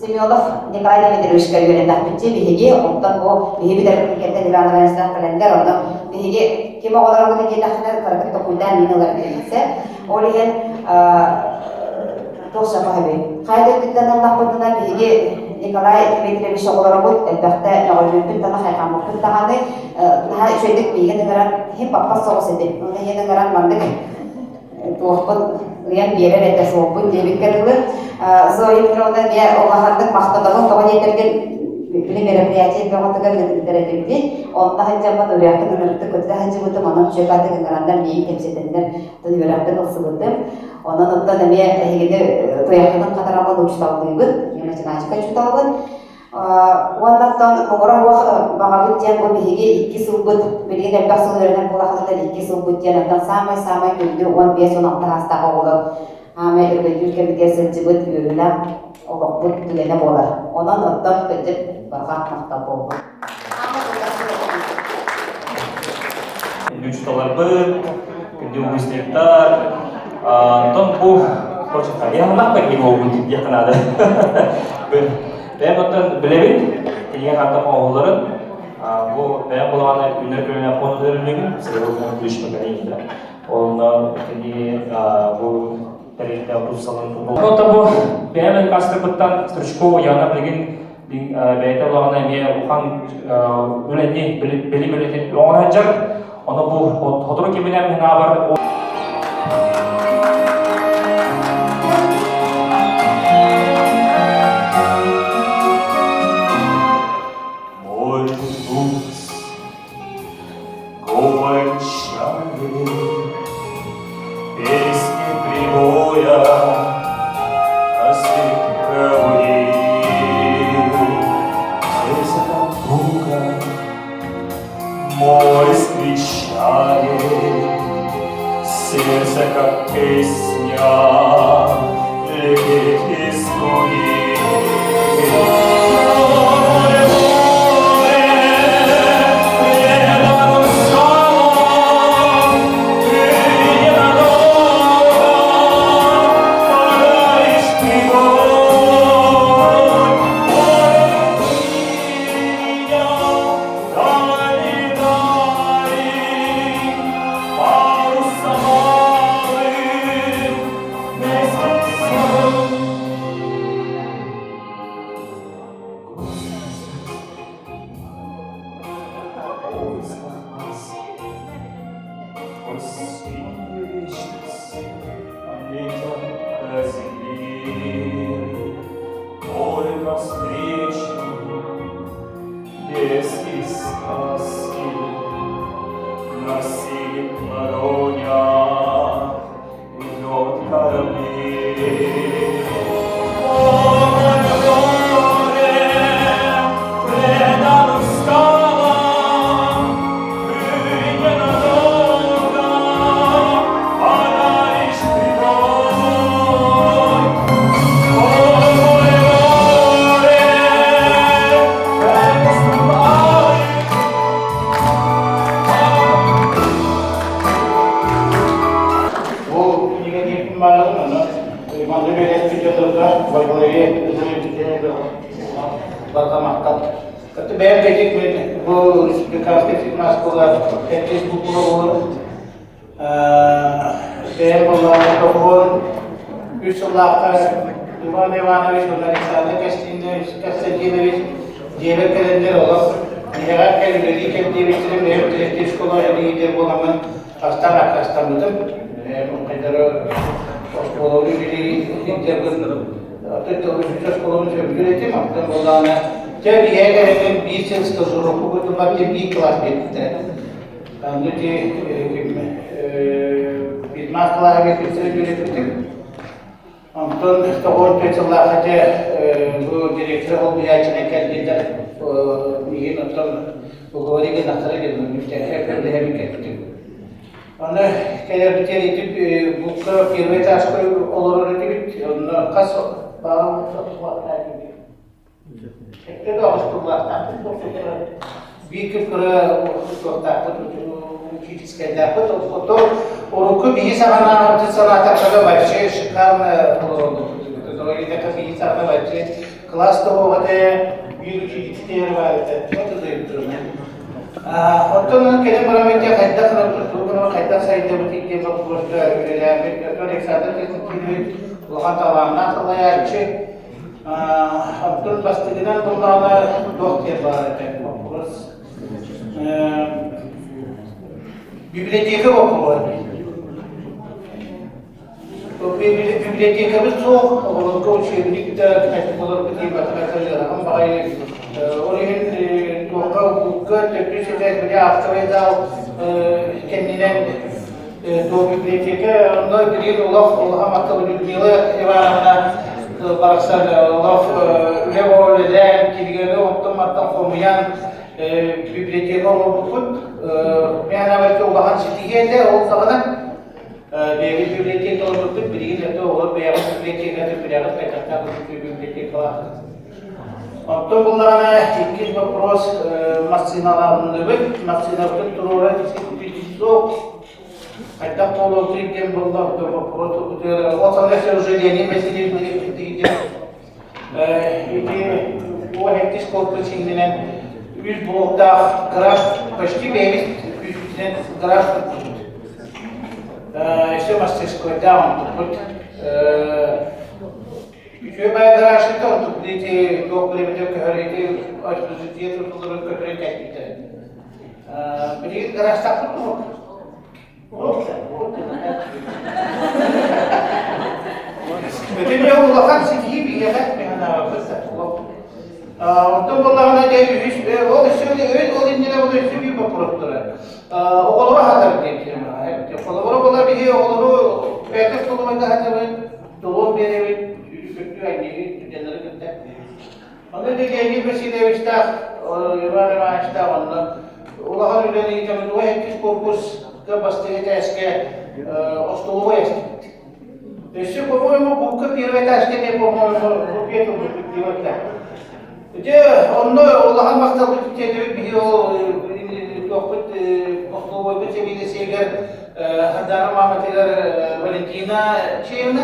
Семенов Николай Дмитриевичка үөрэннэхпитчи биһиги онтон бу биһиги бүтэрбитин кэннэ Иван Ивановичтаах кэлэннэр онно биһиги ким оҕолоробут диэтэххинэ кыракый токуйдаан мин ылар диэбитсэ ол иһин туох сапаһабый хайа да өттүттэн ыллахпытына биһиги Николай Дмитриевич оҕолоробут элбэхтэ мөҕүллүүппүт даҕаны хайҕаммыппыт даҕаны наһаа үчүгэйдик миигин ыҥыран иһин баппат соҕус этим оны иһин ыҥыран маннык туохпун ыйан биэрэр этэ суолбун диэбиккэ дылы Зоя Петровна эмиэ улаханнык махтанабын тоҕо диэтэргин били мероприятие бөҕөтүгэр ыытыттар этибитий онно сылдьаммын үрэхпин ынырыктык көтүтэ сылдьыбытым онон үчүгэй ыҥыраннар миигин кэпсэтэннэр үөрэхпин ылсыбытым Онон оттон эмиэ эһигини туйаххытын хатараммын учууталлыыбын, эмиэ математика учууталабын. Уонна оттон муҥура уох баҕабыт диэн бу биһиги икки сылбыт, билигин элбэх сыл үөрэнэр буоллаххытына икки сылбыт диэн оттон саамай-саамай күндү 15-16 саастаах оҕолор аамай өргөйдүүр кэмигэр сылдьыбыт үөрүүлээх олохпут түгэнэ буолар. Онон оттон кырдьык барҕа махтал буоллун. Учууталларбыт, күндү выпускниктар, онтон бу я нахуй не могу диэххэ наада. Бэйэм оттон билэбин, кинигэ хантан оҥоһулларын, бу бэйэм булаҕана үүнэр көлүөнэ пуондатыгар үлэлиибин, сырдык будущее поколение да. Онно кини бу тэрилтэ 30 сылын Оттон бу бэйэм астырбыттан Стручкова Яна билигин бэйэтэ улаҕана эмиэ улахан үлэни билим үлэтин оҥоро сылдьар. Ону бу сотору кэминэн мин Мой путь кончали песни прибоя Море встречает, сердце как песня летит из груди. Море, море, предан скалам, ты ненадолго подаришь прибой. Море, ты меня дали, дали, парусом алым месяцем. Синяя вечность летят до земли, Только встречу детские сказки На синих ладонях идет корабли. Во главе барҕа махтал. Кытта бэйэм кэтик мен бу республиканскай фирма оскуола кэттис букула болор. Бэйэм боллаҕына тоҕуон үс сыллаахха Иван Иванович уонна Александр Константинович дьиэбэр кэлэннэр олох биһиэхэ кэл үлэлии кэл диэбиттэрин бэйэм тиректир школа үлэлиир буоламмын Хастан аккаастаммытым. Хайдары оскуолабын үлэлии сылдьарбын үчүгэй оскуолабын сөбүлүүр этим. Оттон буоллаҕына, дьэ биһиэхэ кэлэн биир сыл стажировка курдук диэн биир кылаас биэрбиттэрэ. Аны ити пятнадцать кылааһыгар кырсыгы үөрэппитим. Онтон тоҕус сыллаахха дьэ бу директор солбуйааччынан кэлбиттэр миигин оттон уговори гыннахтара диэн көрдөһөбүн кэлбитим. Аны кэлэрбитигэр ити булка первый этажка олорор этибит. Онно хас баал Сэттэ да оҕустуулаахтаахпыт биир күн кыра туохтаахпыт учительскайдаахпыт оттон урукку биһи саҕанааҕы санаатахха вообще шикарно олороллор биһи саҕана вообще класс тоһуох этэ биир учительскай баар этэ Оттон кэлин баран хайдах хайдах сайдыбыт диэн боппуруоска үлэлээбит Александр Константинович улахан талааннаах салайааччы Оттон бастакынан буллаҕына туох диэн баар этэ боппуруос. Библиотека боппуруоһа. Библиотекабыт суох, оҕолорго учебник да олорго тиийбатах ыарахан баҕайы. Ол иһин туохха улуукка төрдүс этээс били автовый зал кэннинэн Туох библиотека онно билигин олох улахан махтал Людмила Ивановна барахсан олох үлэ үлэлээн кинигэни оттон-мантан хомуйан библиотека оҥорбуппут. Мен анаабарга улахан ситиһии этэ ол саҕана бэйэбит библиотека оҥорбуппут билигин это оҕолор бэйэҕит библиотекатын билэҕит хайдахтаах библиотекалааххыт. Оттон буллаҕына иккис вопрос массыыналаабынныбыт, массыынабытын туруора суох. Хайдах буолуохтуй диэн буолла, вопрос ол саҥа уже Леонид Васильевич диэн ити уон иккис корпус иннинэн үс блоктаах гараж почти бэйэбит күүспүтүнэн гараж туппут. Еще мастерскойдаах онтуппут. Үчүгэй баай гаражка онтук ити туох билэбитэ көһөр ити общежитие тутулларын көтөрөн кэлбиттэрэ. Билигин гаражтаахпыт дуо? Ити улахан ситиһии биһиэхэ механаабыт Онтон буоллаҕына дьэ үһүс ол өссө ол иннинэ ол өссө биир боппуруостара. Оҕолору аһатар диэн Холобура буола биһи оҕолору бэйэтэ столовайга аһатабыт, Толуон биэрэбит, сүүрү-көттүү анньыһыы студеннары кытта. Онно ити Леонид Васильевичтаах, Иван Ивановичтаах онно улахан үлэни ыытабыт. Уой иккис корпуска бастакы этээскэ остолобуой эстибит. Өссө, по-моему, булка первый этажка не, по-моему, рупия турбут Дьэ, онно улахан махталбыт тиэрдэбит биһи ол туохпут остолобуойбут сэбиэдиссэйигэр Хардаана мааматыгар Валентина Чеевна,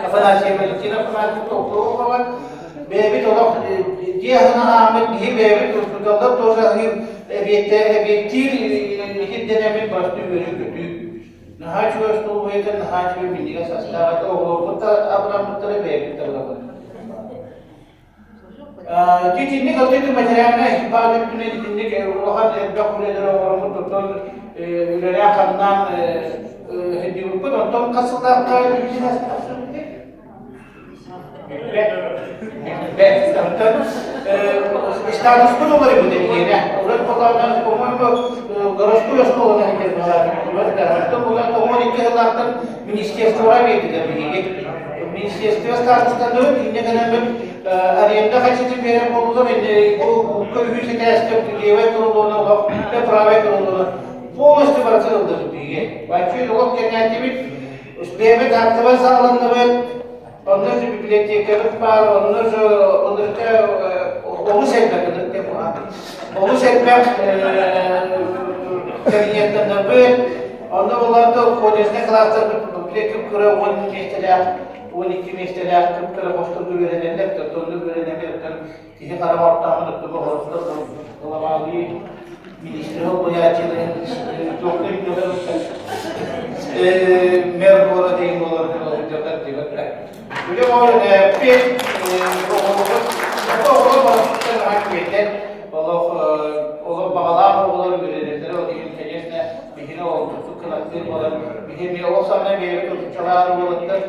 Афанасьева Валентина Афанасьевна Толкуова бэйэбит олох дьиэ аһын аһааммыт биһи бэйэбит учууталлар тоже аһыыр эбиэттиир иһирдэнэммит бастыы үөрүү-көтүү. Наһаа үчүгэй остолобуойга наһаа үчүгэй минньигэс астаах этэ оҕолорбут да абыраммыттара бэйэбит да абыраммыттара. Итинник отчуоту материальнай баҕа өттүнэн итинник улахан элбэх үлэлэри оҥороммут оттон үлэлээн-хамнаан сылдьыбыппыт. Оттон хас сыллаахха үһүс Билбэт. Оттон статуспут уларыйбыт эһиэнэ. Урут хотоонон, по-моему, городской оскуоланы Оттон була 92 сыллаахтан министерствоҕа биэрдилэр биһиги. Министерство статустанныбыт, инньэ гынан аренда хаччытын биэрэр буоллулар, бу үһүс этээскэ левай крылону олох правай крылону полностью барытын ыллыбыт биһиги. Вообще олох кэнээтибит, бэйэбит актовай саҕаланныбыт, онно же библиотекабыт баар, онно же оннукка олус элбэх олус элбэх кабинеттаннарбыт, онно буллаата колледжный класстарбыт библиотека кыра 10 миэстэлээх. 12 миэстэлээх кып-кыра хосторго үөрэнэллэр, оннук үөрэнэллэр, оттон киһи хараҕа ортооммут оттон олохтор главалыы министры солбуйааччылары туохтар мэр города деген болар дьоннор Үлэ пет оҕолорбут оҕолор барытыттан аһан күөттэр олох олох баҕалаах оҕолор үөрэнэллэрэ ол иһин конечно биһиги олохтук кынаттыыр буолан биһи эмиэ ол саҕана бэйэбит отуччалаах уолаттар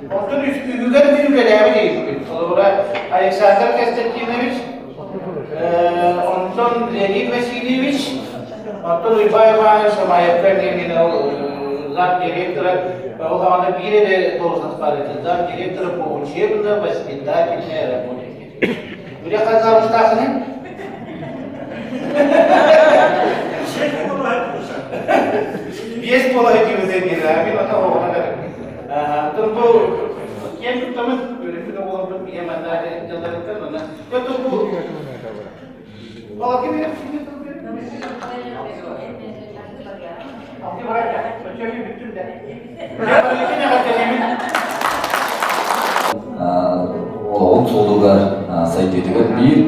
Онтон үгүгэр мин үлэлээбит эбиппин. Холобура, Александр Константинович, онтон Леонид Васильевич, онтон Уйбай Иванович Шамаевка эмиэ мин ол зам директора, ол даҕаны биир эрэ должность баар этэ, зам директора по учебно-воспитательной работе. Үлэ хас замужтаахыный? Биэс буола сылдьыбыта диэн, мин ата оҕоҕо Оттон бу киэн туттабын, үөрэммит оҕолорбут ийэ манна дьалларыттан уонна оттон бу Балакы берем Олоҕун суолугар сайдыытыгар биир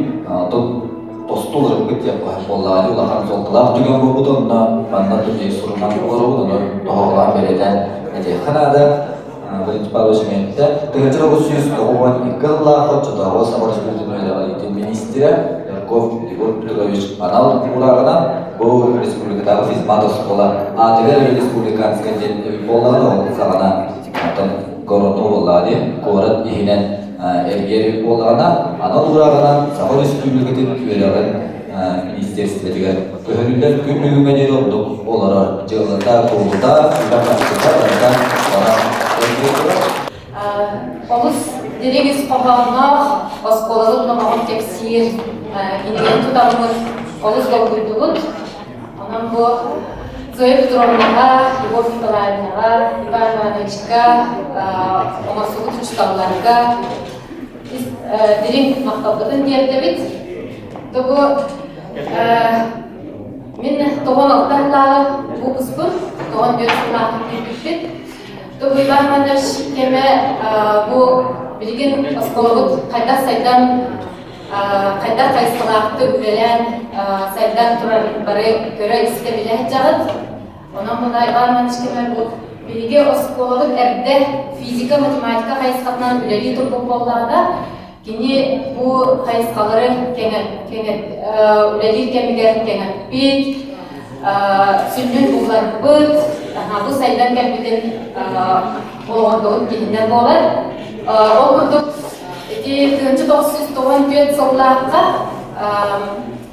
тосту уларыппыт диэн буоллаҕа улахан суолталаах түгэн буолбут онно манна түмүк сурунан олоробут ону тоһоҕолоон бэлиэтээн этиэххэ наада Валентин Павлович Миэттэ 1992 сыллаах оччотооҕу Саха Республикатын үөрэҕириитин миниистирэ Ярков Егор Петрович анал уурааҕынан бу республикатааҕы физмат оскуола аатыгар республиканскай диэн эбит буоллаҕына ол саҕана оттон Горону буоллаҕа дии куорат иһинэн эргиэр буоллаҕына анал уурааҕынан Саха Республикатын үөрэҕин министерствотыгар көһөрүллэр күн бүгүҥҥэ диэри ордук олорор дьыалата, куолута, үлэ-хамнаһа барыта баран эргийэ турар. Олус дириҥ ис хоһоонноох оскуолабыт номоҕун кэпсиир кинигэни тутаммыт олус долгуйдубут. Онон бу Зоя Петровнаҕа, Любовь Николаевнаҕа, Иван Ивановичка, оҥорсубут учууталларга дириҥ махталбытын тиэрдэбит. Тобу мин тоҕон алта сыллааҕы выпускпун, тоҕон түөрт сыллаахпын киирбиппит. Тобу Иван Иванович кэмэ бу билигин оскуолабыт хайдах сайдан хайдах хайысхалаахтык үлэлээн сайдан турар бары көрө-истэ билэ сылдьаҕыт. Онон мына Иван Иванович кэмэ бу биһиги оскуолабыт эрдэ физика, математика хайысхатынан үлэлии турбут буоллаҕына, кини бу хайысхалары үлэлиир кэмигэр кэҥэппит, сүнньүн булларбыт, бу сайдан кэлбитин олоҕордубут киһинэн буолар. Ол курдук ити 1994 сыллаахха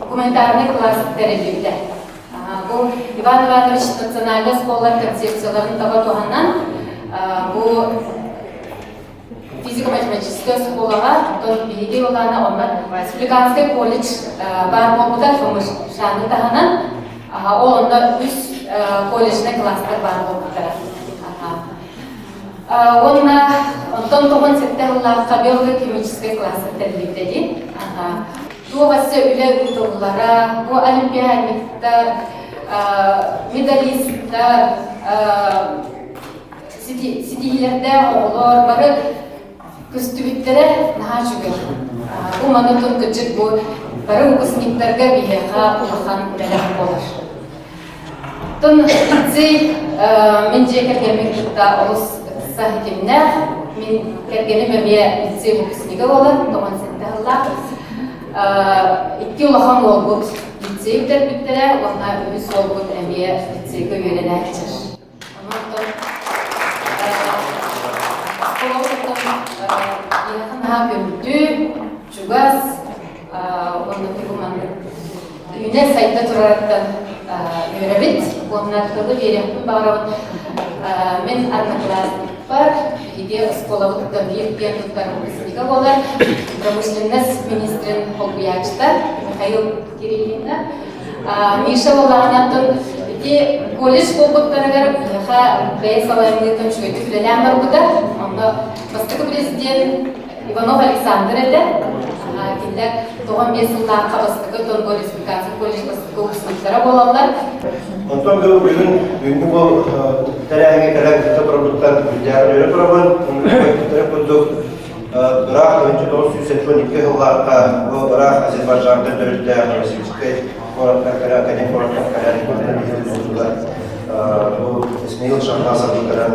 гуманитарный класс тэриллибитэ. Бу Иван Иванович национальнай оскуолалар концепцияларын таба туһанан бу физико-математическай оскуолаҕа, оттон биһиги улаана онно республиканскай колледж баар буолбута ФМШ-ны таһынан ол онно үс колледжнай класстар баар буолбуттара. Уонна онтон тоҕон сэттэ сыллаахха биолого-химическай класстар тэриллибитэ дии. Туох өссө үлэ ыытыллара, бу олимпиадниктар, медалистар, ситиһиилэрдээх оҕолор бары көстүбүттэрэ наһаа үчүгэй. Бу маны кырдьык бу бары выпускниктарга биһиэхэ улахан бэлэх буолар. Оттон лицей мин дьиэ кэргэммин кытта олус ыкса ситимнээх. Мин кэргэним эмиэ лицей выпускнига буолар, 97 сыллаах. Икки улахан уолбут лицей бүтэрбиттэрэ уонна үһүс уолбут эмиэ лицейгэ үөрэнээччи. Онон оскуолабыт биһиэхэ наһаа күндү, чугас уонна тугу маннык үүнэ сайда турарыттан үөрэбит уонна тылы биэриэхпин баҕарабын. Мин одноклассникпар биһиги оскуолабыт биир киэн туттар выпускнига буолар промышленность министрин холбуйааччыта Михаил Кириллина. Миша буоллаҕына ити колледж буолбуттарыгар биһиэхэ бэйэ салайыныытын үчүгэйдик үлэлээн барбыта. Онно бастакы президент Иванов Александр этэ. Кинилэр 95 сыллаахха бастакы Тонго республиканский колледж бастакы выпускниктара буолаллар. Онтон бүгүн бүгүҥҥү бу тэрээһиҥҥэ кэлэн кытта турарбыттан үрдээҕин үөрэ турабын. Курдук ыраах 1972 сыллаахха бу ыраах Азербайджантан төрүттээх Новосибирскай куораттан кэлэн, Академ куораттан кэлэн манна биһиги буолтулар. Бу Исмаил Шахназов кэлэн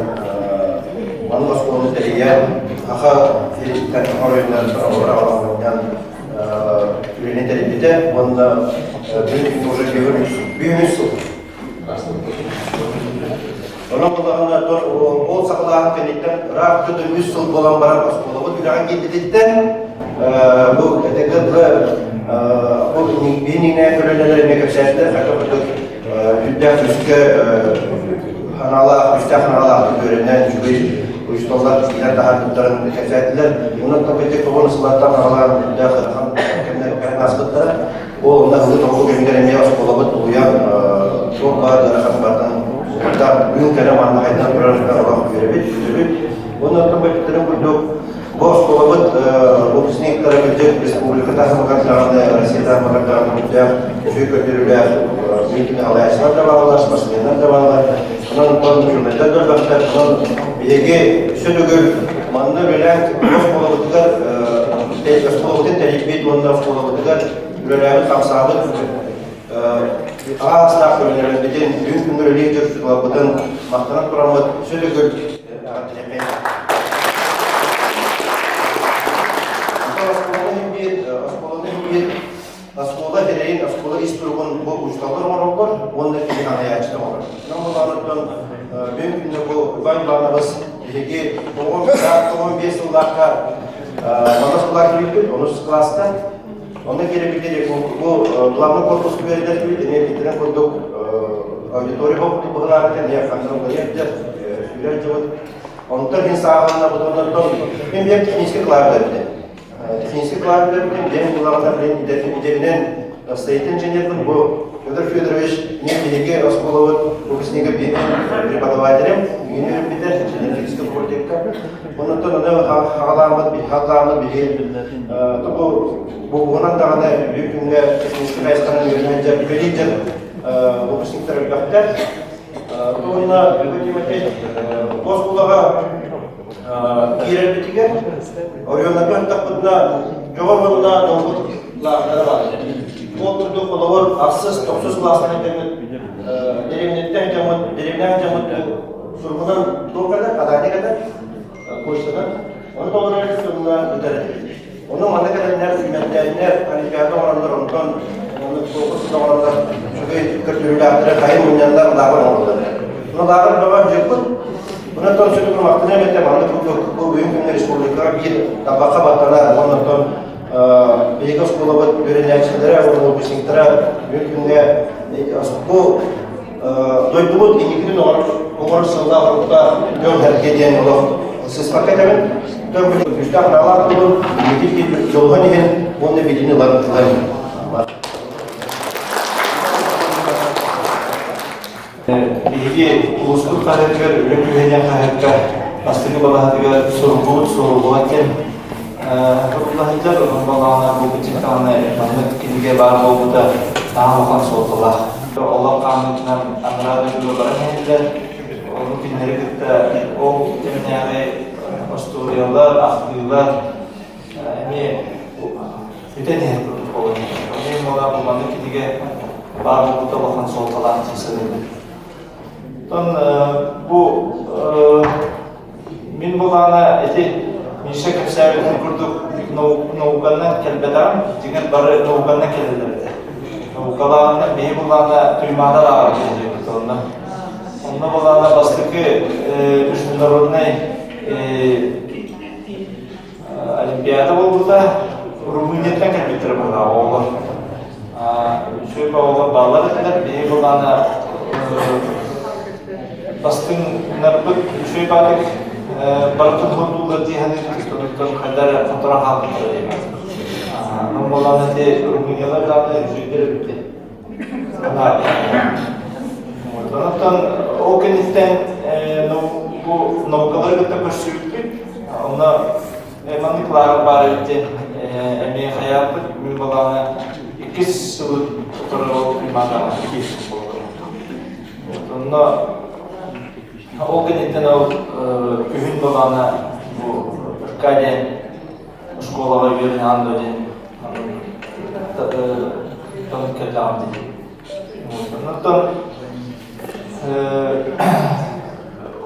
маннык оскуоланы тэрийэн, Аха сириттэн оройуоннарыттан оҕолор аҕалан үлэни тэрийбитэ уонна бүгүн уже бүһүнүс сыл. Онон булаҕына ол саҕалааһын кэнниттэн ыраах үс сыл буолан баран оскуолабыт үлэҕэ киирбититтэн бу этэргэ бу биһиниҥнээ көлүөнэлэр эмиэ кэпсээтилэр хайдах курдук үрдээх күүскэ ханаалаах күүстээх ханаалаахтык үөрэнэн үчүгэй учууталлар иитэн таһаарбыттарын кэпсээтилэр. Онон кэтик тоҕон сыллартан аҕалаан үрдээх ыарахан кэмнэр кэлэн ааспыттара. Ол онно ылы тоҕу кэмигэр эмиэ оскуолабыт улуйан туох баар ыарахан бартан бүгүн кэлэ манна хайдан турар олох үөрэбит, үтүбүт. Уонна оттон бэттэрин курдук бу оскуолабыт выпускниктара кырдьык республика таһымыгар даҕаны, Россия таһымыгар даҕаны үрдээх үчүгэй көрдөрүүлээх миитини салайааччылар да бааллар, спортсменнар да бааллар. Онон онтон учуонайдар да элбэхтэр. Онон биһиги өссө төгүл манна үлэлээн оскуолабытыгар оскуолабытын тэрийбит уонна оскуолабытыгар үлэлээбит хамсаабыт аҕа саастаах көлүөнэлэрбитин бүгүн күҥҥэ үлэлии дьон махтанан тураммыт өссө төгүл эҕэрдэлиэххэйиҥ. Оскуоланы биир оскуола эрэйин, оскуола ис туругун бу учууталлар оҥороллор уонна кини салайааччыта оҥорор. Онон былаанаттан бүгүн күннэ бу Иван Иванович биһиги 95 сыллаахха манна оскуолаҕа киирбиппит, онус кылааска. Онно киирбитин бу главный корпус үөрэтэрбит, эмиэ биирдэрин курдук аудитория буолбут быһылаабыт, эмиэ ханна уларыйар сүүрэр дьыбыт. Онтон мин сааһынна бутуннартан мин биир технический класс эбитим. Технический класс эбитим, диэн булаҕына блин идэбинэн строитель инженербин бу Федор Федорович мен биһиги оскуолабыт выпускнига биир преподавателем, үөрэммитэ инженер-физический факультекка. Оннуттан ону хаҕалааммыт, хаҕалааммыт биһи тугу бугунан даҕаны бүгүн күҥҥэ техническэй хайысханан үөрэнэн дьэ үлэлиир дьон выпускниктар элбэхтэр. Уонна бүгүн Тимофей оскуолаҕа киирэрбитигэр оройуоннарга ыттахпытына дьоҕор уонна долгут лааҕырдара баар. Ол курдук холобур ахсыс, тохсус кылаастан дьоммут дэриэбинэттэн дьоммут, дэриэбинэҕэ дьоммут суругунан туох кэлэр, задание кэлэр, почтанан. Ону толорор сылла бүтэр. Ону манна кэлэннэр, сүүмэрдээннэр, олимпиада оҥороннор, онтон ону конкурс оҥороннор, үчүгэй көрдөрүүлээхтэрэ хайын мунньаннар лааҕыр оҥордулар. Ону лааҕыр бөҕө дьыппыт. Онон сүтүк махтана эбэтэ маннык курдук бу бүгүн күҥҥэ республикаҕа биир табахха баттанар уонна оттон биһиги оскуолабыт үөрэнээччилэрэ уонна выпускниктара бүгүн күҥҥэ бу дойдубут инникитин оҥорор сыллаах оруктаах дьон-сэргэ диэн олох сыспакка этэбин. Күүстээх наалаах буолун, инники дьолуһан иһин уонна билиини ылан ылан. Биһиги улууспут хаһыатыгар үлэ күүһэ диэн хаһыакка бастакы балаһатыгар суруллубут суруллубат диэн сурулла сылдьар. Онон балаҕана бу кыччыктаҕына маннык кинигэ баар буолбута наһаа улахан суолталаах. Олох хаамыытынан анараа дойдуга баран иһэллэр. Ону кинилэри кытта ол кэминээҕи остуоруйалар, ахтыылар эмиэ бүтэн иһэр курдук буолан иһэр. Онон буолан бу маннык кинигэ баар буолбута улахан суолталаах дии саныыбын. Оттон бу мин былаана ити Миша кэпсээбитин курдук науканан кэлбэтэҕим, дьиҥэр бары науканан кэлэллэр этэ. Наукалааҕынан биһи былаана Туймаада лааҕыр диэбит онно. Онно былаана бастакы международнай Олимпиада буолбута. Румынияттан кэлбиттэрэ быһыылаах оҕолор. Үчүгэй оҕолор бааллар этилэр. Биһиги былаана бастыҥнарбыт үчүгэй баатык барытын уһурдууллар дии саныырбыт. Онтон хайда эрэ хоторон хаалбыттара диэн. Онон буоллаҕына ити румыниялар даҕаны үчүгэйдэр эбит. Онтон ол кэнниттэн бу наукалары кытта көрсүбүппүт. Онно маннык лааҕыр баар эбит диэн эмиэ хайааппыт. Мин балаана иккис сылы утары ол Туймадаҕа киирбит буолар. Онно ол кэнниттэн ол күһүн балаана бу Аркадия оскуолаҕа үөрэнэ андо диэн тон кэллэҕим дии. Онтон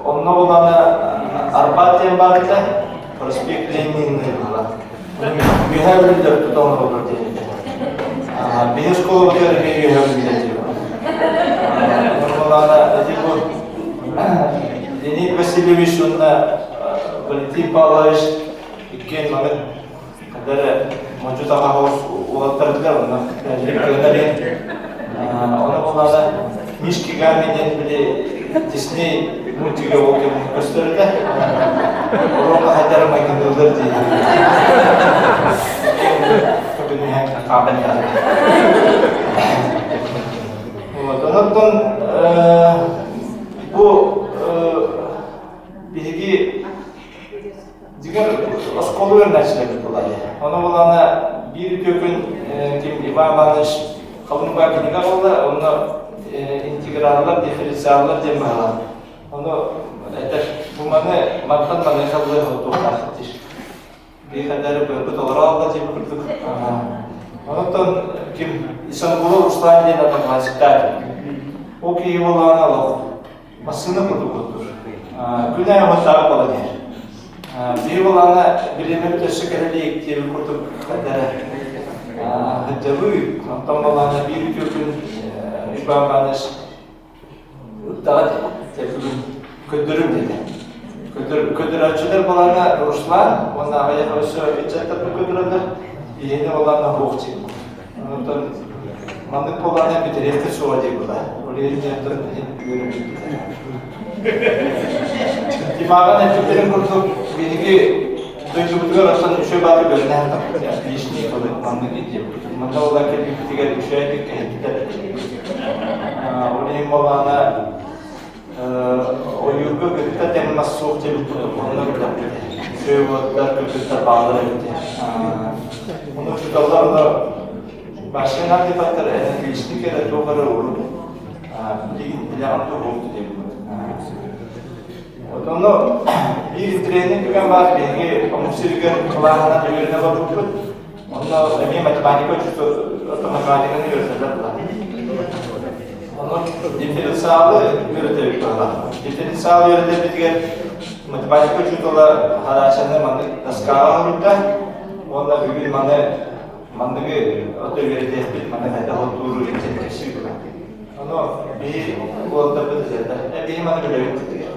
онно булана Арбат диэн баар этэ, проспект Ленинный була. Үөһээ Бүлүүлэр тутан олороллор диэн этэ. Биһи оскуолабытыгар эмиэ Үөһээ Бүлүүлэр диэн. Онно ити бу Леонид Васильевич уонна Валентин Павлович иккиэн маны Хадара модьу таҕа уолаттарыгар онно кыанар Ону буллаҕына Мишки Гамми диэн били Дисней мультига ол кэмҥэ көстөр этэ. Оруолга хайдары майгынныыллар дии. Вот, онон бу биһиги Дьиҥэр оскуола үөрэнээччилэрбит буолаайы. Ону булана биир үтүө күн ким Иван Иванович Халымба кинигэ буолла, онно интеграллар, дифференциаллар диэн баһылаан. Ону этэр, бу маны мантан маны халлыы туохтаах диир. Биир хадары быһыт олоро алла диэн курдук. Онтон ким Исангулов Руслан диэн одноклассниктаах. Ол киһи буоллаҕына олох массыына курдук оттуур. Күн аайы оҥоттоох буолан иһэр. Биһи былаана бириэмэбит өссө кэлэлиик диэбит курдук эдэрэ. Сылдьабыы, онтон балаана биир үтүө күн Иван Иванович ыттаҕа бүгүн көрдөрүм диэтэ. Көдөрөөччүлэр балаана Руслан уонна аҕыйах өссө ыччаттарбыт көдөрөллөр, биһини балаана суох диир. Онтон маннык буоллаҕына бүтэриэххэ суоҕа диир була. Ол иһин дьонтон иһин үөрэммит. Димаҕын эппиттэрин курдук биһиги дойдубутугар оттон үчүгэй бааты бөрүнэһэн отличный буолук маннык диэбит. Манна буолан кэлбиппитигэр үчүгэйдик кэһэттилэр. Ол иһин буоллаҕына ойуурга кытта тэҥ мас суох диэбит курдук онно билэппит. Үчүгэй уолаттар, кыргыттар бааллар эбит. Ону учууталлар ону машина депаттар отличник эрэ туох эрэ урут билигин билэҕин туһуохту диэбит. Вот ону биир тренинг түгэн баар биһиги омук сиригэр кылааһынан үөрэнэ барбыппыт. Онно эмиэ математика учуутал математиканы үөрэтэллэр буолар. Онон дифференциалы үөрэтэбит буолла. Дифференциал үөрэтэбитигэр математика учуутала хараачаны маннык доскаҕа оҥорбута уонна бүгүн маны манныгы ото үөрэтиэхпит маннык хайдах оттууру диэн кэпсиир буолар. Ону биһи уолаттарбыт этэллэр. Э биһи маны билэбит диэтилэр.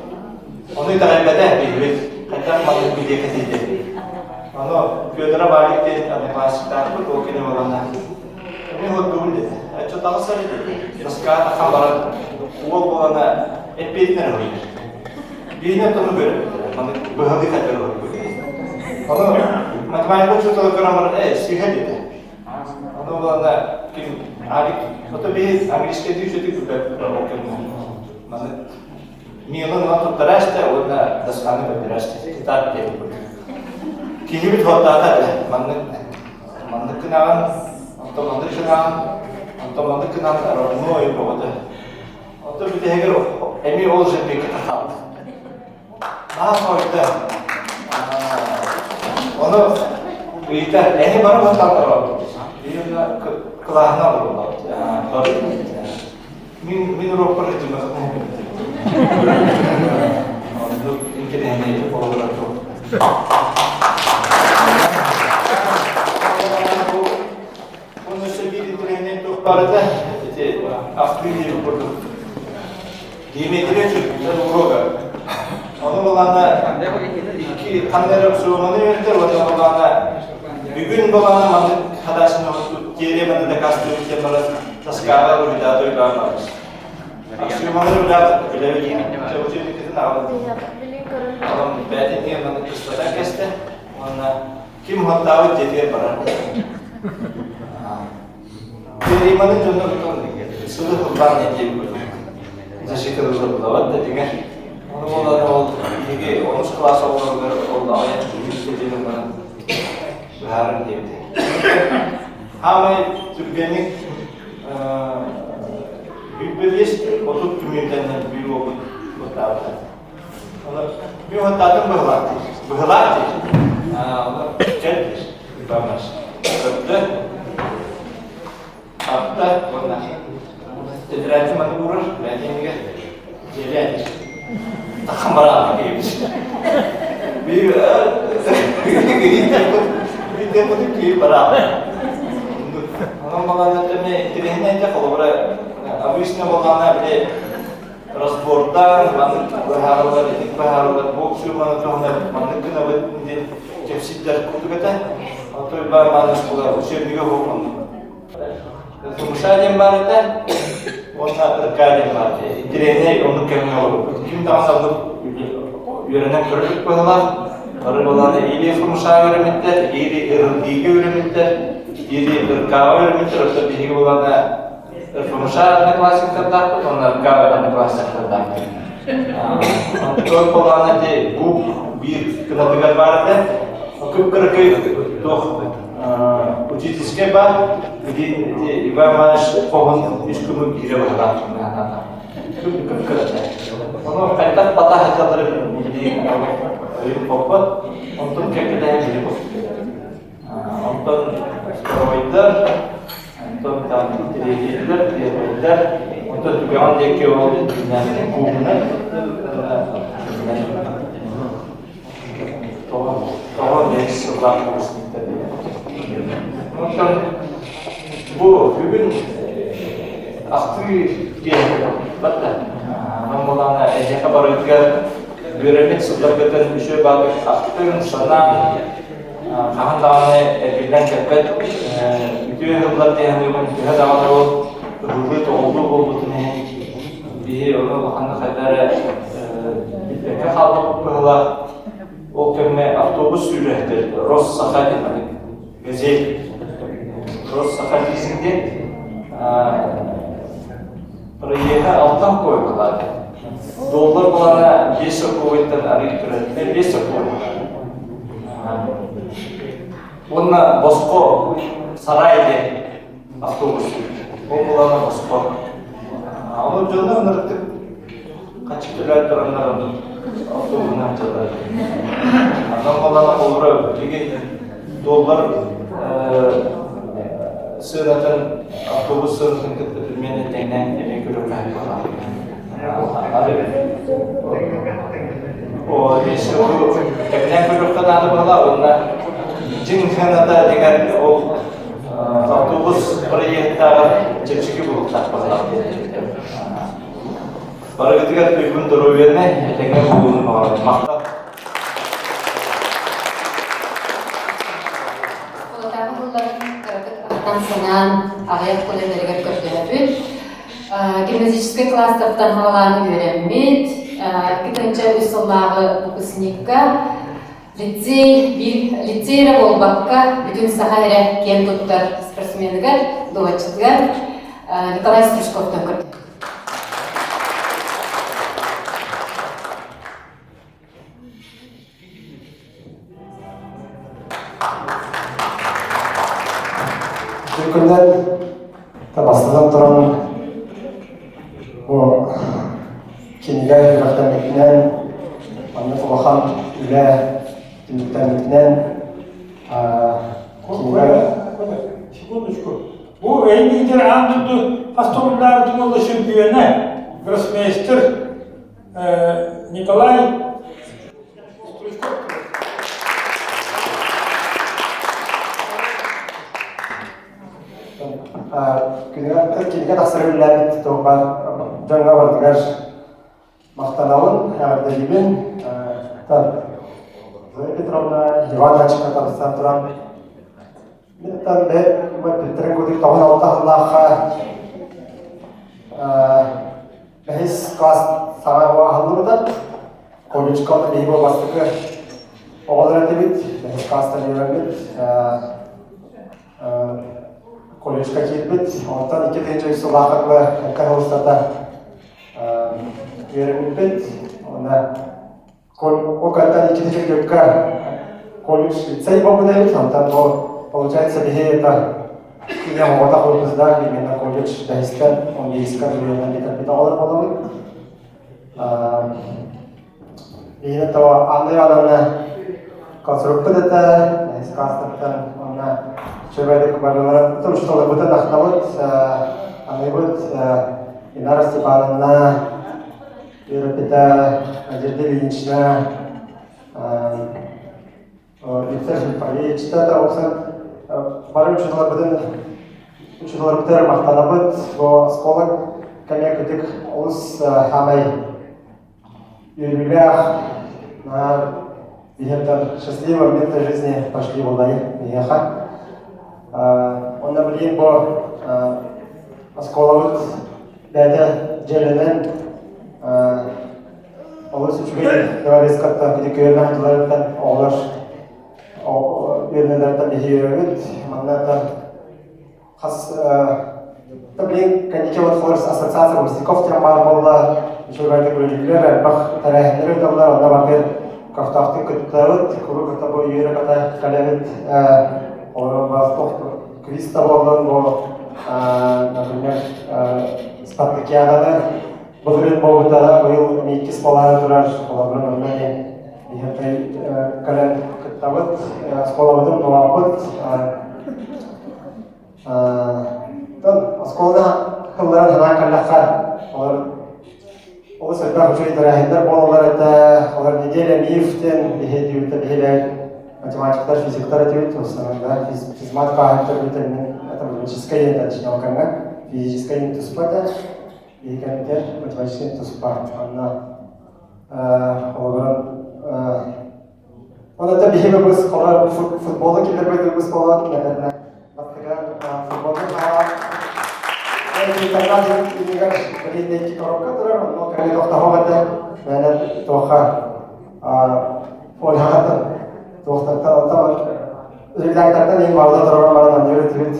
Ону итэҕэйбэтэ биһибит хайдах маннык билиэххитий диэн. Ону Федора Валик диэн одноклассниктаахпыт, ол кини буоланна эмиэ уоттуубун диэтэ. Оччо таҕыс эрэ диэтэ. Доскаҕа тахсан баран уол буолана эппиэтин эрэ уһуйар. Биһини оттону көрөбүт. Маны быһалыы хайдар уһуйбут. Ону математика учуутала көрөн баран, ээ, сыыһа диэтэ. Ону буолана ким Алик, ото биһи английскайдыы үчүгэй билбэт ол кэмҥэ. Маны Миэлин ылан туттарааччы уонна досканы көрдөрөөччү. Кытаат диэбит курдук. Киһибит хуоттаата этэ. Маннык маннык гынаҕын, онтон маннык гынаҕын, онтон маннык гынаҕын равно ой бөҕөтө. Онтон бүтэһигэр эмиэ ол же пеккэ хаалбыт. Наһаа хойда. Ону ыйытар, эһи бары батталлар Биир кылааһына олороллор. Бары Мин мин уруокпар дьымахтан Оннук интэриэһинэй оҕолор Бу өссө биир интэриэһинэй туох баар этэ ити ахтыы диэбит курдук геометрия чөккүтэр уруога. Ону балаана икки ханна эрэ сууманы үөрэтэр уонна балаана бүгүн балаана маннык хадашыны теореманы дакаастыыр диэн баран Тоскаҕа уруйдаата Иван Иванович. Аксиомалары билээт билэбит. Учебникатын аҕалан. Алан бэйэтин диэн маннык кыстата кэстэ. Уонна ким уһаттаабыт дьиэтигэр барар. Теореманы дьоннор сылы хылбаан диэн курдук. Защита булабат да дигэр. Ону буолан ол биһиги онус кылаас оҕолоругар ол аҕыйах диэн баран быһаарар диэбитэ. Хаамай түргэнник 25 30 мүнүүтэннэн биир уолбут уоттаабыта. Оны мен уоттаатым быһылаах диир. Быһылаах диир. Оны чэл диир. Иванович. Көптө. Тапта уонна тетрадь маны уурар бэйэтинигэр дьиэлээ диир. Таххан бараан киһибит. Биир биир киһи бараан. Онон балаана эмиэ интэриэһинэй этэ, холобура, обычно балаана били разбордаан маннык быһаарыллар, итик быһаарыллар, бу сыыманы туһунан маннык гынабыт диэн кэпсиирдэр курдук этэ. Отой баар мааны школа учебнига суох оннук. Фумша диэн баар этэ уонна РК диэн баар этэ. Интэриэһинэй оннук кэмҥэ олорбуппут. Ким даҕаны оннук үөрэнэн көрө быһылаах. Бары балааны или Фумша үөрэммиттэр, или РЛД-га үөрэммиттэр, или РК-ҕа үөрэммиттэр. Оттон биһиги балааны РФМШ одноклассниктардаахпыт уонна РК одноклассниктардаахпыт. Онтон балааны ити ГУП биир кынатыгар баар этэ. Кып-кыракый туох учительскай баар, ити Иван Иванович хоһун үс күмүк биирэ быһалаах Кып-кыракый. Ону хайдах батаһыталарын билигин өйүм хоппот, онтон кэккэлэһэн бири Онтон второйдар, онтон там третийдэр, первыйдар, онтон түгэҕин диэки ол куукуна тоҕо биэс сыллаах выпускниктар Онтон бу бүгүн ахтыы киэһэ барда. Онон буоллаҕына эһиэхэ барыгытыгар үөрэммит сылларгытын үчүгэй баҕатык ахтыҥ, санааҥ, хаһан даҕаны эргиллэн кэлбэт үтүө ыһыллар диэн төһө даҕаны ол ыһыллыы-тоҕуллуу буолбутун иһин биһи ону улаханнык хайда эрэ билбэккэ хаалбыппыт быһыылаах. Ол кэмҥэ автобус сүүрэр Россаха диэн газель Россаха лизинг диэн проеһа алтан куойкалаах. Доллар былаана 5 сокуойуттан арыый турар. 5 сокуой. Уонна босхо сарай диэн автобус. Ол былаана босхо. Ону дьоннор ынырыктык хаччы төлөөн тураннар оннук автобуһунан дьаллар. Анан балана холобура билигин доллар сыанатын автобус сыанатын кытта примерно тэҥнээн эмиэ көрүөххэ Тэҥнээн көрүөххэ наада буолла уонна дьиҥ сыаната дигэр ол автобус проезтааҕар чэпчэки буолуохтаах баҕалаах. Барыгытыгар туйгун доруобуйаны, этэҥҥэ буолууну баҕарабын. Махтал. Оскуолатааҕы сылларын кыратык ахтан-санаан аҕыйах күнүлэригэр көрдөһөбүт. Гимназическай класстартан хаалаан үөрэммит, 2003 сыллааҕы выпускникка лицей, биир лицей эрэ буолбакка, бүтүн саха эрэ киэн туттар спортсменыгар, дуобатчытыгар Николай Стручковтан көрдөһөбүт. Күннэн бастатан туран бу кинигэ үөрэхтэммитинэн, маннык улахан үлэ түмүктэммитинэн кинигэ Секундочку. Бу эйигин аан дойду хас төгүллээҕитин уолла чемпиона, гроссмейстер Николай Кинигэ тахсар үлэлээбит туһугар дьоҥҥо барытыгар махтанабын, эҕэрдэлиибин. Зоя Петровна, Иван Ивановичка тахсан туран Мин бэйэм курдук 96 сыллаахха Бэһис класс саҥа аһыллыбыта. Колледжка онно биһиги бастакы оҕолор этибит. Бэһис класстан үөрэммит. Колледжка киирбит. Онтон 2003 сыллаахха элбэх сыл устата үөрэммиппит. Уонна ол кантан икки колледж лицей буолбут эбит. Онтон бу получается биһи это Ийэм оҕото выпускник именно колледж бэһистэн он биэскэ үөрэнэн бүтэрбит оҕолор буолабыт. Биһиги то Анна Ивановна конструкпут этэ, бэһис класстартан уонна үчүгэйдик барыларын учууталларбытын ахтабыт, аныыбыт Инара Степановна үөрэппитэ, Надежда Ильинична, Виктор Филиппович да оксан бары учууталларбытын учууталларбытыгар махтанабыт. Бу оскуола кэмэ кытык олус хаамай үөрүүлээх биһиэхтэн счастливый моменты жизни пошли буоллайы биһиэхэ. Онно билигин бу оскуолабыт бэйэтэ дьиэлэнэн Олус үчүгэй дворецкаттан кини күөнэх тылларыттан оҕолор үөрэнэллэриттэн биһи үөрэбит. Манна хас да билин кэнники вот ассоциация выпускников диэн баар буолла. Үчүгэйдик үлэлииллэр, элбэх тэрээһиннэр ыыталлар, онно барытын көхтөөхтүк кыттабыт, куруук кытта бу үөрэ-көтө кэлэбит. Олорон квиз да буоллун, бу, например, спартакиаданы Былырыын буолбута, быйыл эмиэ иккис буолаары турар, холобурун онно эмиэ биһиэхэ кэлэн кыттабыт, оскуолабытын булааппыт. Оскуоланы хылларын санаан кэллэххэ, олор олус элбэх үчүгэй тэрээһиннэр буолаллар этэ. Олор неделя миф диэн биһи диэбитэ биһилээн математиктар, физиктар этибит, да, физмат кааһыттар бүтэн это математическай это точнее физическай туспа этэ. Биһикэмитэр математическай туспа онно холобурун ол это биһиги быс холор футболу киллэрбит быс болот наверное бастакынан футболу хаалар иннигэр билин коробка турар онно кэлэ тохтоһох этэ мээнэ туохха фольгаттан туохтартан оттон редактортан ең барда турар баран анньыр түбүт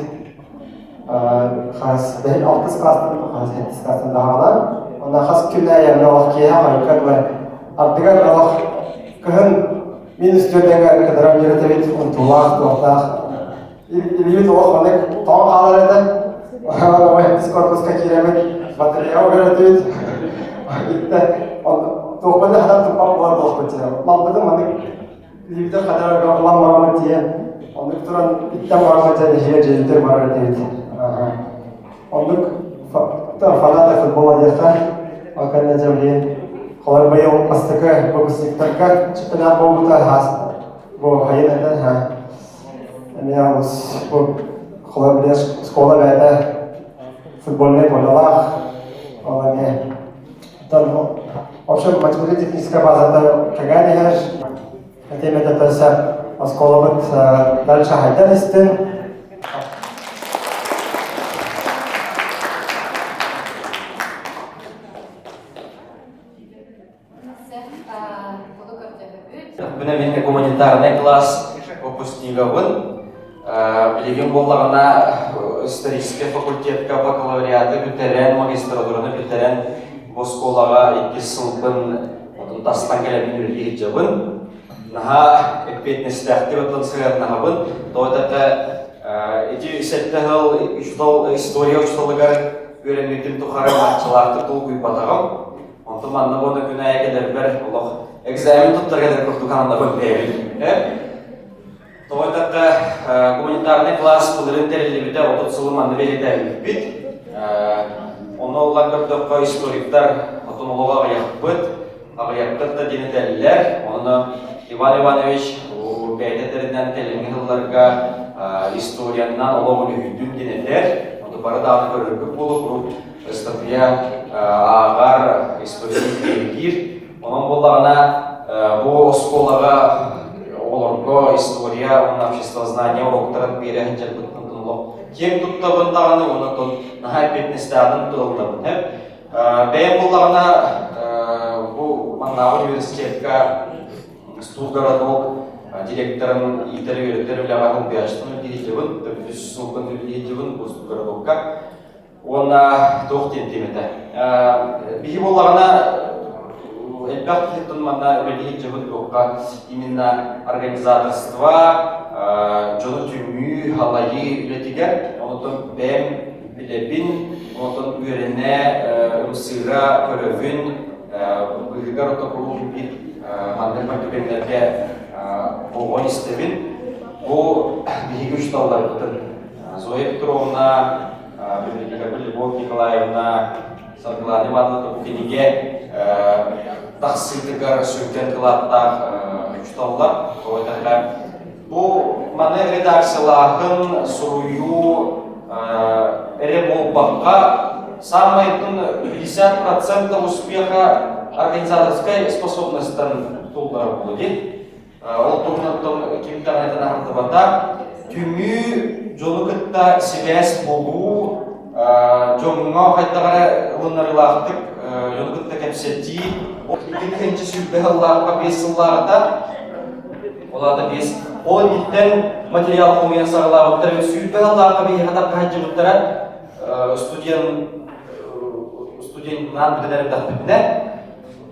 хас алтыс класстан хас сэттис класстан даҕалаан онно хас күн аайы олох киэһэ хойукка дылы ардыгар олох кыһын минус төрдеҥҥэ кыдыран үөрэтэбит унтуулаах туохтаах илиибит олох маннык тоҥон хаалар этэ онно сэттис корпуска киирэммит батареяҕа үөрэтибит иттэ туохпун да хатан туппат буолар буолуохпут малбытын маннык Илиибитин хатарарга улам бараммыт тиийэн, оннук туран иттэн бараммыт дьэн иһигэр дьиэбитигэр барар этибит. Оннук фаната футбола диэххэ, ол кэннэ дьэ билигин холор быйыл бастакы выпускниктарга чемпионат буолбута бу хайын этэ эмиэ олус бу холор билигин школа бэйэтэ футбольнай полялаах ол эмиэ В общем, математическая базата кэҥээн иһэр. Этим это оскуолабыт дальше хайдан истин. Бүгүн мин гуманитарный класс выпускнигабын. Билигин буоллаҕына историческай факультетка бакалавриаты бүтэрэн, магистратураны бүтэрэн бу оскуолаҕа иккис сылбын отун тастан кэлэммин үлэлии сылдьабын. Наһаа эппиэтинэстээхтик оттон сыһыаннаһабын. Тоҕо этэ ити сэттэ сыл учуутал история учууталыгар үөрэммитим тухары баччалаахтык толкуйбатаҕым. Онтон манна уонна күн аайы кэлэрбэр олох экзамен туттар кэлэр курдук ананабын бэйэбин. Тоҕо эттэххэ, гуманитарнай класс былырыын тэриллибитэ 30 сылы манна бэлиэтээбиппит. Онно ылан көрдөххө, историктар хотун олоҕу аҕыйахпыт, аҕыйахпыт да диэн этэллэр. Онно Иван Иванович бэйэтэ этэринэн кэлиҥҥи сылларга историянан олох үлүһүйдүм диэн этэр. Ону бары даҕаны көрөргүт буолуо, куруук ыстатыйа ааҕар, историяны киэргиир. Онон буоллаҕына, бу оскуолаҕа оҕолорго история уонна обществознание уроктарын биэрэ сылдьарбыттан олох киэҥ туттабын даҕаны уонна наһаа эппиэтинэстээҕин тыллабын. Бэйэм буоллаҕына, бу маннааҕы университетка студгородок директорын иитэр-үөрэтэр үлэҕэ солбуйааччытын үлэлиир төрдүс сылбын үлэлиир бу студгородокка. Уонна туох диэн тиэмэтэ. Биһи буоллаҕына элбэх киһиттэн манна үлэлии сылдьабыт туохха именно организаторство, дьону түмүү, халайыы үлэтигэр, онтон бэйэм билэбин, онтон үөрэнэ, ымсыыра көрөбүн, быыһыгар ото куруук биир маннык түгэннэргэ оҕо истэбин. Бу биһиги учууталларбытын Зоя Петровна, библиотекарь Любовь Николаевна, Саргылана Ивановна бу кинигэ тахсыытыгар сүҥкэн кылааттаах учууталлар. Ол этэххэ, бу маны редакциялааһын, суруйуу эрэ буолбакка, самай 50% успеха организаторскай способностьтан туллара буолуо дии. Ол туһунан ким даҕаны аһардыбата. Түмүү дьону кытта сибээс булуу, дьоҥҥо хайдах эрэ ылыннарыылаахтык дьону кытта кэпсэтии. 2020 сыллаахха 5 сыллааҕыта, ол аата 5 ол инниттэн материал хомуйан саҕалаабыттара 20 сыллаахха биһиэхэ тарҕаһадьыбыттара студент студентнаан бүтэн эрдэхпитинэ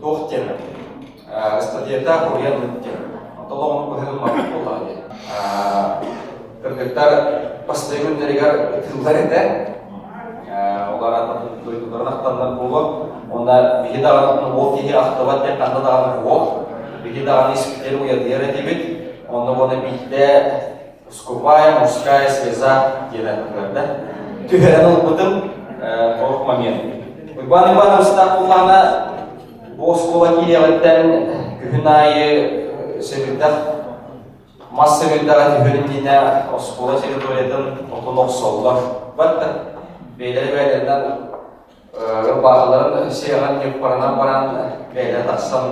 туох диэн Ыстатыйата хоруйан ыыт диэн. Толоҕун быһыылмаппыт буоллаҕа дии. Кыргыттар бастакы күннэригэр ытыыллар этэ. Олар дойдуларын ахтаннар буолуо. Уонна биһи даҕаны ол киһи ахтыбат диэн ханна даҕаны суох. Биһи даҕаны испитигэр уйадыйар этибит. Онно уонна биирдэ Скупая мужская слеза диэн аттылар да. Түһэрэн ылбытым ох момент. Уйбаан Ивановичтаах буоллаҕына бу оскуола киириэҕиттэн күһүн аайы сэбирдэх мас сэбирдэҕэ түһүөн иннинэ оскуола территориятын отун охсоллор. Бат бэйэлэрэ бэйэлэринэн Ырбаахыларын сиэҕин ньыппарынан баран бэйэлэрэ тахсан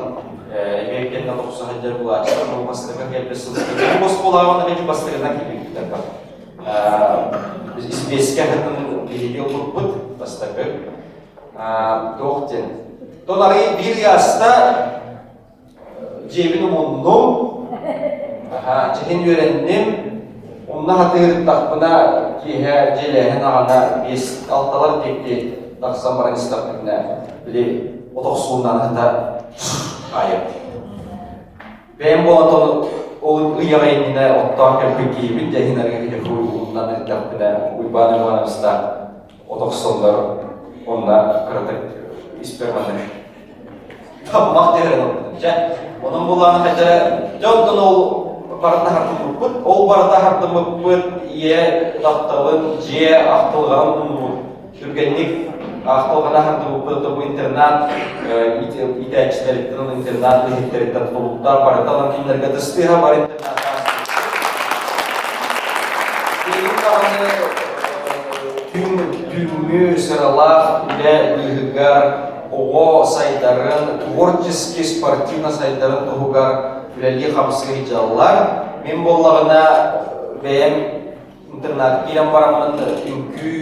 эмиэ кэннэ тохсо сылдьар булааччылар бу бастакы кэлбит сылдьар бу оскуолаҕа уонна биһиги бастакынан киирбиттэр бар. Испиэскэ хатын биһиги ылбыппыт бастакы. Туох диэн. Тон арый биир ыйааста Дьиэбин умуннум, чэһин үөрэнним, умна сатыырдахпына киэһэ дьиэлээһин аҕана биэс алталар диэки тахсан баран истэхпитинэ били отохсууннан сыта аайым. Бэйэм буолан ол ыйаҕа иннинэ оттоон кэлбит киһибин дьэһин арыгы киһи умнан эрдэхпинэ Уйбаан Ивановичтаах от охсоллор онно кыратык испэр маннык таммах түһэрэн ылбытым. Дьэ, онон булааны хайдара дьэ онтон ол барыта хардыммыппыт, ол барыта хардыммыппыт ийэ тапталын, дьиэ ахтылҕанын умнубут. Түргэнник ахтылҕана хардыбыппыт бу интернат иитээччилэриттэн, интернат үлэһиттэриттэн тутулуктаах барыта ылан кинилэргэ тыстыыһа бар интернат даҕаны Түүҥҥү сыралаах үлэ быыһыгар оҕо сайдарын, творческий, спортивно сайдарын туһугар үлэлии-хамсыы дьаллар. Мин буоллаҕына бэйэм интернат киирэн бараммын үҥкүү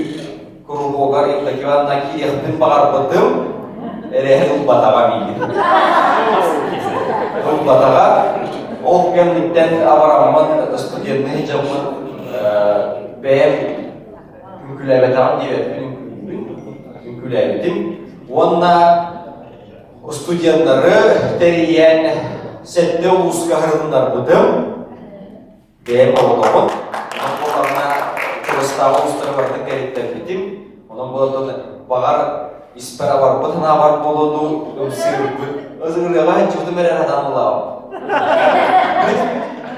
куруһуогар Евдокия Ивановна киириэхпин баҕарбытым, эрээри ылбатаҕа миигин. Ылбатаҕа. Ол кэнниттэн абараммын студенныы дьоммун бэйэм үҥкүүлээбэтэҕим диэбэппин үҥкүүлүүбүн, үҥкүүлээбитим. Уонна студеннары тэрийэн сэттэ улууска һырыннарбытым. Бэйэм оҕотоҕун. Онон буоллаҕына чугастааҕы улуустары барытын кэриттэрбитим. Онон буолан баҕар испэр абарбыт санаабар буолуо дуу, ымсыырбыт. Ырыаҕа сылдьыбытым эрэ сатаан ыллаабым.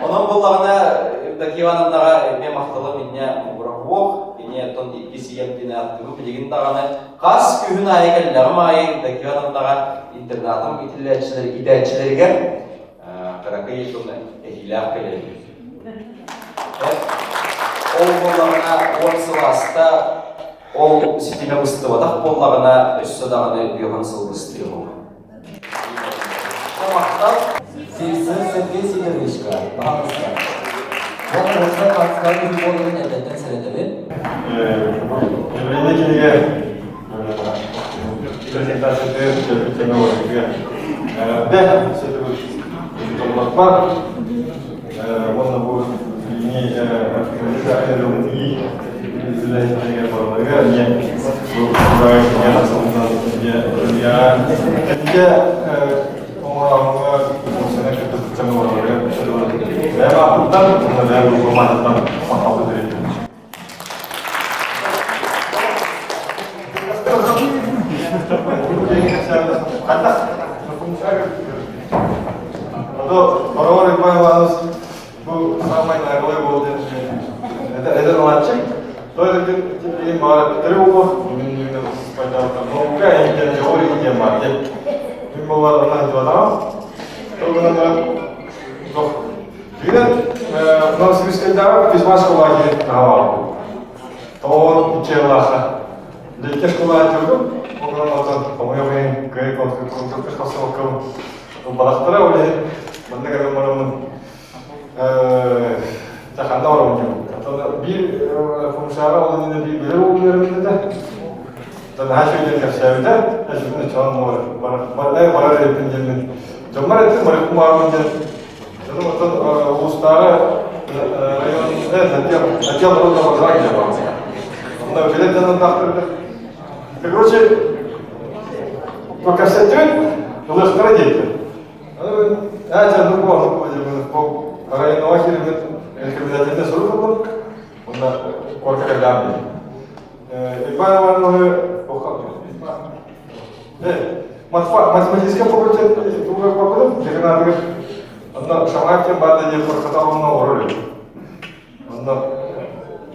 Онон буоллаҕына Евдокия Ивановнаҕа эмиэ махталым инньэ муҥура суох. Кини оттон иккис ийэм диэн ааттыыбын билигин даҕаны хас күһүн аайы кэллэҕим аайы Евдокия Ивановнаҕа интернатым иитээччилэригэр кыракый уонна эһиилээх кэлэрим. Ол буоллаҕына 10 сыл ааста ол ситимэ быстыбатах буоллаҕына өссө даҕаны үөһэн сыл быстыа буолуо. Махтал. Сивцев Сергей Сидоровичка, пожалуйста. Уонна уопсай хаартыскаҕа түһүү буоларын эрдэттэн сэрэтэбин. Евгений кинигэ презентацияты төрүттэн Бе сөтүгү бар. Уонна бу билиҥҥи Бэйэм ааппыттан уонна бэйэм группам махталбын тириэрдим. Ото Паровар Иван Иванович бу самай наглый буол диэн это это младший. То это тем баар буолуох наука иһин теория диэн баар диэн. Мин буолар онно дьуотаҕым. Ол гынан баран Билэн Новосибирскайдааҕы физмат школа диэн наһаа Тоҕо иччиэллаахха. Икки школа дьылгым, ол гынан оттон хомойуох иһин кыай конкурска тахсыбаккабын ылбатахтара, ол иһин манна кэлэн бараммын ханна барабын диэн. Оттон биир функцияҕа ол иннинэ биир билэр уолум үөрэммит этэ. Наһаа үчүгэйдик кэпсээбитэ. Эчүгүн чоон барар барар эбиппин диэммин. Дьоммор эттим, барыппын баарбын диэн. Дьонум оттон улуустааҕы район отдел отдел народного образования баар. Онно билэр дьоннордоохтор. Короче, кэпсэттибит, ылыахтара диэтилэр. Ээ, дьэ, ну бу, ну бу, районного киирбит рекомендательный сурук ыллым. Онно корка кэллэҕим диэн. Иван Ивановны математический факультет тугар деканатыгар онно Шамаев диэн баар диэн хатаҕымна олорор эбит. Онно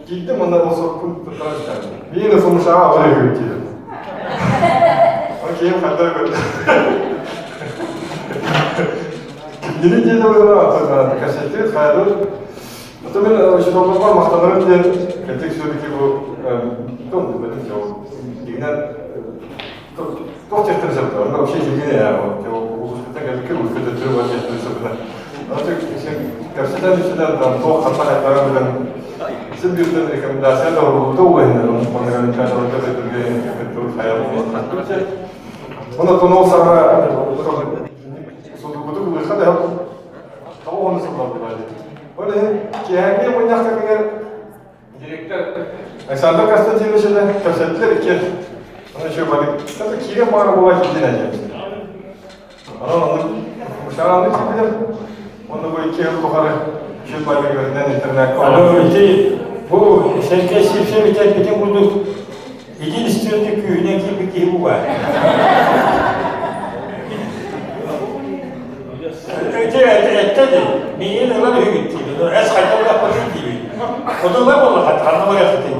киирдим, онно ол соруккун туттаран истэҕим. Миин фумшаҕа олор үһү диир. Окей, хандар көрдө. Кинини диэн олорор, кэпсэтии хайдыр. Ото мен учууталларбар махтанарым диэн кэтик все-таки бу дигинен туох техтер сөптө онно вообще дигине я вот улууската кэлбиккэ улууската түрү бар техтер сөптө Аты кэпсэтэн үчүдэн там туох ханна хайдара билэн син бирден рекомендация да урулута угайнар Оны тонол саҕа судугутук улыха да Тоҕо сыллар буолар. Ол иһин киэһээҥҥи мунньах кэмигэр директор Александр Константинович этэ кэпсэттилэр иккиэн. Ону еще бары киирэн баара буола киирдин этэ. Онон оннук мушараннык киирдилэр. Онно бу икки жыл тухары үчүгэй байлыгынан интернакка. Аны ити бу Сергей Сивцевич эппитин курдук единственный күүһүнэн киирбит киһи бу баар. Эттэ дии, миигин ылан үһүгүт диибин, эс хайдах ылыахпытый диибин. Хотулла буолла ханна барыахпытый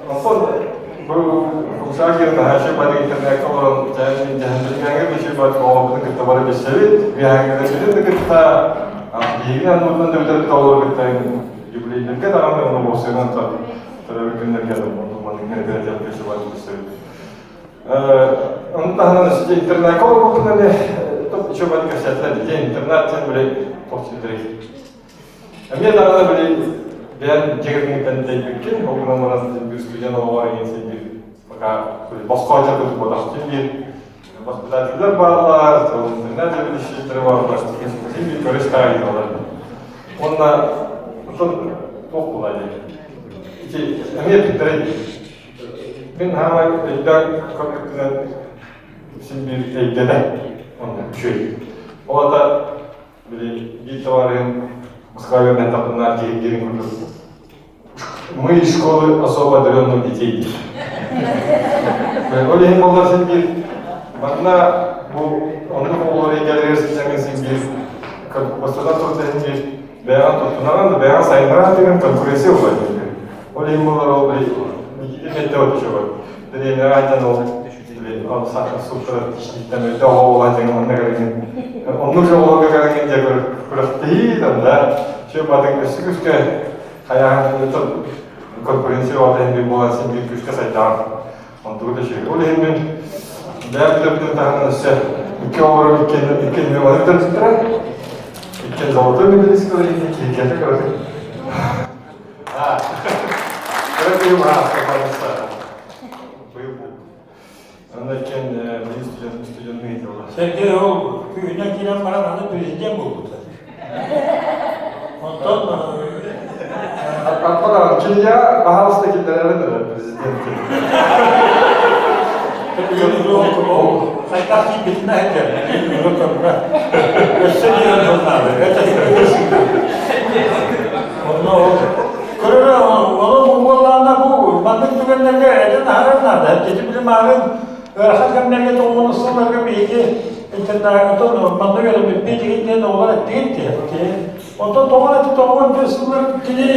Онтон бу Фуксагер наһаа бары интернетка олорон дьаһаннарыҥҥа бичи бар оҕобутун кытта бары билсэбит. Биһиги да кытта биһигини анныбытынан да бүтэрбит оҕолору кытта юбилейдэргэ даҕаны ону буолсуйунан төрөөбүт күннэргэ Ону таһынан өссө интернакка олорбуппун эмиэ еще бары кэпсээтилэр дии интернат диэн били туох сирдэрий эмиэ даҕаны били бэйэм дьиэ тэйбиккин ол гынан баран биир студент олоҕор эҥин син биир пока босхо дьарык туппатах син биир воспитателлэр бааллар интернат заведующийлары бааллар син биир көрүс таайыылар уонна оттон туох буолла диэн Ити эмиэ эппиттэрэ дии. Мин хаамай өйдөөн көрбүппүнэн син биир эйгэтэ онно үчүгэй. Ол ата били биир табаарыһым Москваҕа үөрэнэн киһи диэн курдук мы из школы особо одаренных детей диир. Ол иһин буоллар син биир манна бу оннук оҕолор эйгэлэригэр сылдьаҥҥын син биир бастатан турда син биир бэйэҕин туттунаҕын да бэйэҕин сайыннаран деген конкуренция буолар диэн. Ол иһин буолар ол Никита Метте вот еще вот. Дэриэбинэҕэ айдан ол ол суптара тишниттэн өйдө оҕо буолан деген онно кэлэҥин оннук же оҕолорго кэлэҥин дьэ күрэхтэһии там да все батын өссө күскэ хайаан конкуренция ол иһин буолан син биир күскэ сайдаҕын онтугу да үчүгэй. Ол иһин мин бэйэм бүтэрбитин таһынан өссө икки оҕолорум иккиэн иккиэн маны бүтэрбиттэрэ. Иккиэн золотой медалист киһи киһи кыратык. Кыра киһи пожалуйста. Быйыл Онно иккиэн биир студент студенный дела. Сергей ол күүһүнэн киирэн баран аны президент буолбута. Онтон Аппадан кинигэ баһаалыста киллэрэрин эрэ президент. Хайдах киирбитин айдар, өрө көрбө. Өссө биир наада. Онно көрөрө ону буоллаана бу маннык түгэннэргэ этэн аһарар наада. Кити билим ааҕын ыарахан кэмнэргэ тоҕуону сылларга биһиги интернатон маннык өрөмүппүт дигин диэн оҕолор эттигит дии. Онтон тоҕо эти тоҕуон түс сыллар кини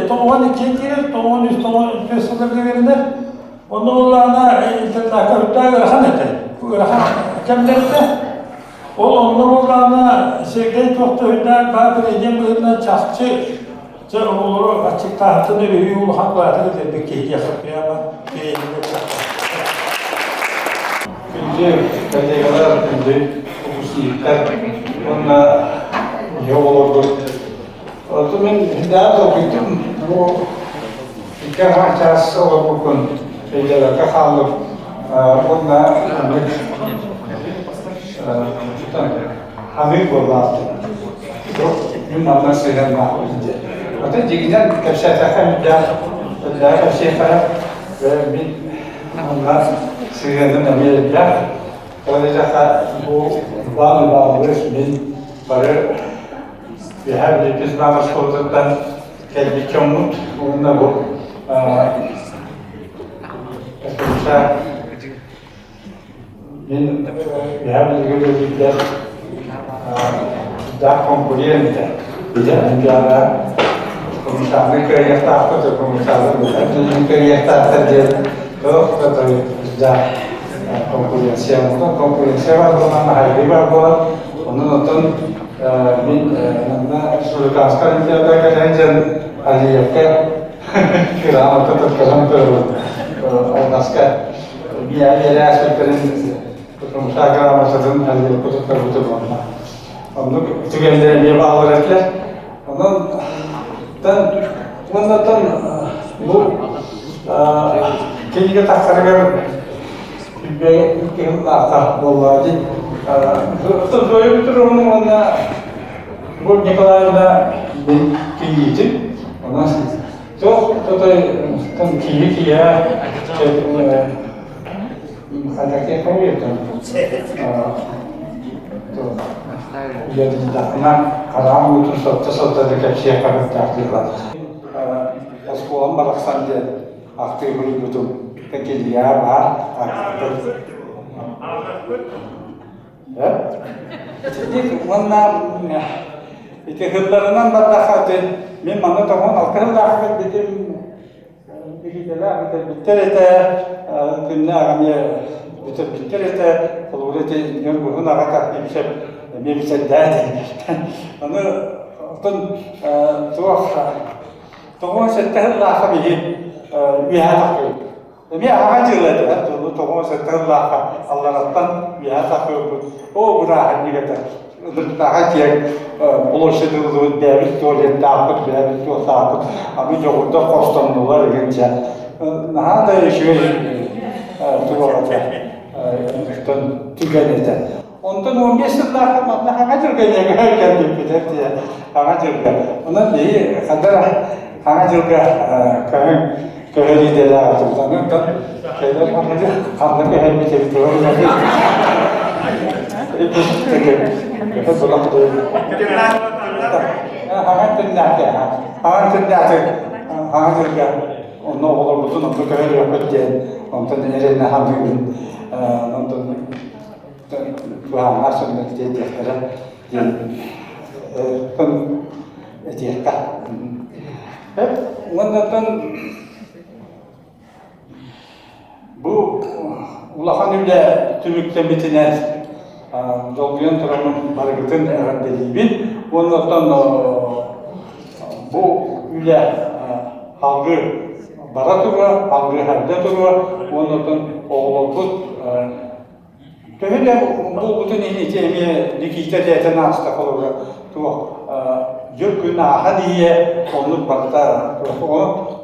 тоҕуон икки киирэр, тоҕуон үс тоҕуон түс сылларга берилэр. Онно буоллаҕына интернакка үрдээх ыарахан этэ. Ыарахан кэмнэрдэ. Ол онно буоллаҕына Сергей туох да үрдээх баар диэн быһыытынан чахчы дьэ оҕолору аччыктааһынтан өрүһүү улахан кылааты киллэрбит киһи диэххэ прямо Күндү коллегалар, күндү выпускниктар уонна ийэ оҕолорбут. Оттон мин дээн толкуйдум, бу икки аҥаар чаас олорбуккун өйдөөбөккө хааллым уонна маннык ханыыр буоллаахтын. Мин манна сыһыаннаахпын диэн. Оттон дьиҥинэн кэпсээтэххэ үрдээх үрдээх кэпсиэххэ мин манна сыһыаным эмиэ элбэх. Ол диэтэххэ бу Иван Иванович мин бары Үөһээ Бүлүү Знам оскуолатыттан кэлбит дьоммут уонна бу Мин Үөһээ Бүлүүгэ үлэлиирбэр даах конкурент этэ. Билэ Олимпиада комиссарны кыайыахтаахпыт, комиссарны кыайыахтаахтар диэн туох да да конкуренция. Онтон конкуренция бар буолан, хайгыы бар буолан, онон оттон мин манна республиканскай олимпиада кэлэн дьэн Алиевка грамота туттаран көрөбүн. Алгаска биэрээспиттэрин Тутумса грамотатын Алиевка туттарбытым онно. Оннук түгэннэр эмиэ бааллар этилэр. Онон тан уоннаттан бу кинигэ тахсарыгар киһи буолла дии. Зоя Петровна уонна бу Николаевна мин кийиитим. Онон туох тотой киһи киһи хайдах помню Уйадыйдахына хараам уутун сотто-сотто да кэпсиэх хабырдаах дьыала. Оскуолам барахсан диэн ахтыы суруйбутум Кэлиэ баар Итинник уонна ити сылларынан бардахха мин манна тоҕон алта сыллаах кэлбитим билиитэлээх бүтэрбиттэр этэ күннээх эмиэ бүтэрбиттэр этэ холобура ити Ньургуһун аҕата Ипсэп эмиэ бүтэрдээт аны оттон туох 97 сыллаахха биһи үөһээ тахсыбыт. Эмиэ аҕа дьыла этэ, 97 сыллаахха аллараттан үөһээ тахсыбыппыт. Оо, бырааһынньык этэ. Ынырыктааҕа киэҥ площадь ыллыбыт, бэйэбит туалеттаахпыт, бэйэбит туохтаахпыт. Аны дьоҕурдар хостоннулар игин дьэ. Наһаа да үчүгэй туох этэ, түгэн этэ. Онтон 15 сыллаахха манна хаҥа дьылга ийэгэ кэлбиппит этэ хаҥа дьылга. Онон биһи хадара хаҥа дьылга көһөн көһөр идэлээх этибит. Онон кэлэр ханна көһөрбүт эбит Хаҥа түннээхте, хаҥа түннээхте, хаҥа дьылга онно оҕолорбутун онно көһөрүөхпүт диэн онтон эрэнэ саныыбын. Онтон Быһааннаах дьоннор тиэрдиэхтэрэ диэн этиэххэ. Уоннаттан бу улахан үлэ түмүктэммитинэн долгуйан тураммын барыгытын эҕэрдэлиибин. Уоннаттан бу үлэ салгыы бара туруо, салгыы харда туруо. Уоннаттан оҕолорбут Төһө да буолбутун иһин ити эмиэ Никита этэн ааста холобура туох дьыл күн ааһан иһиэ оннук барыта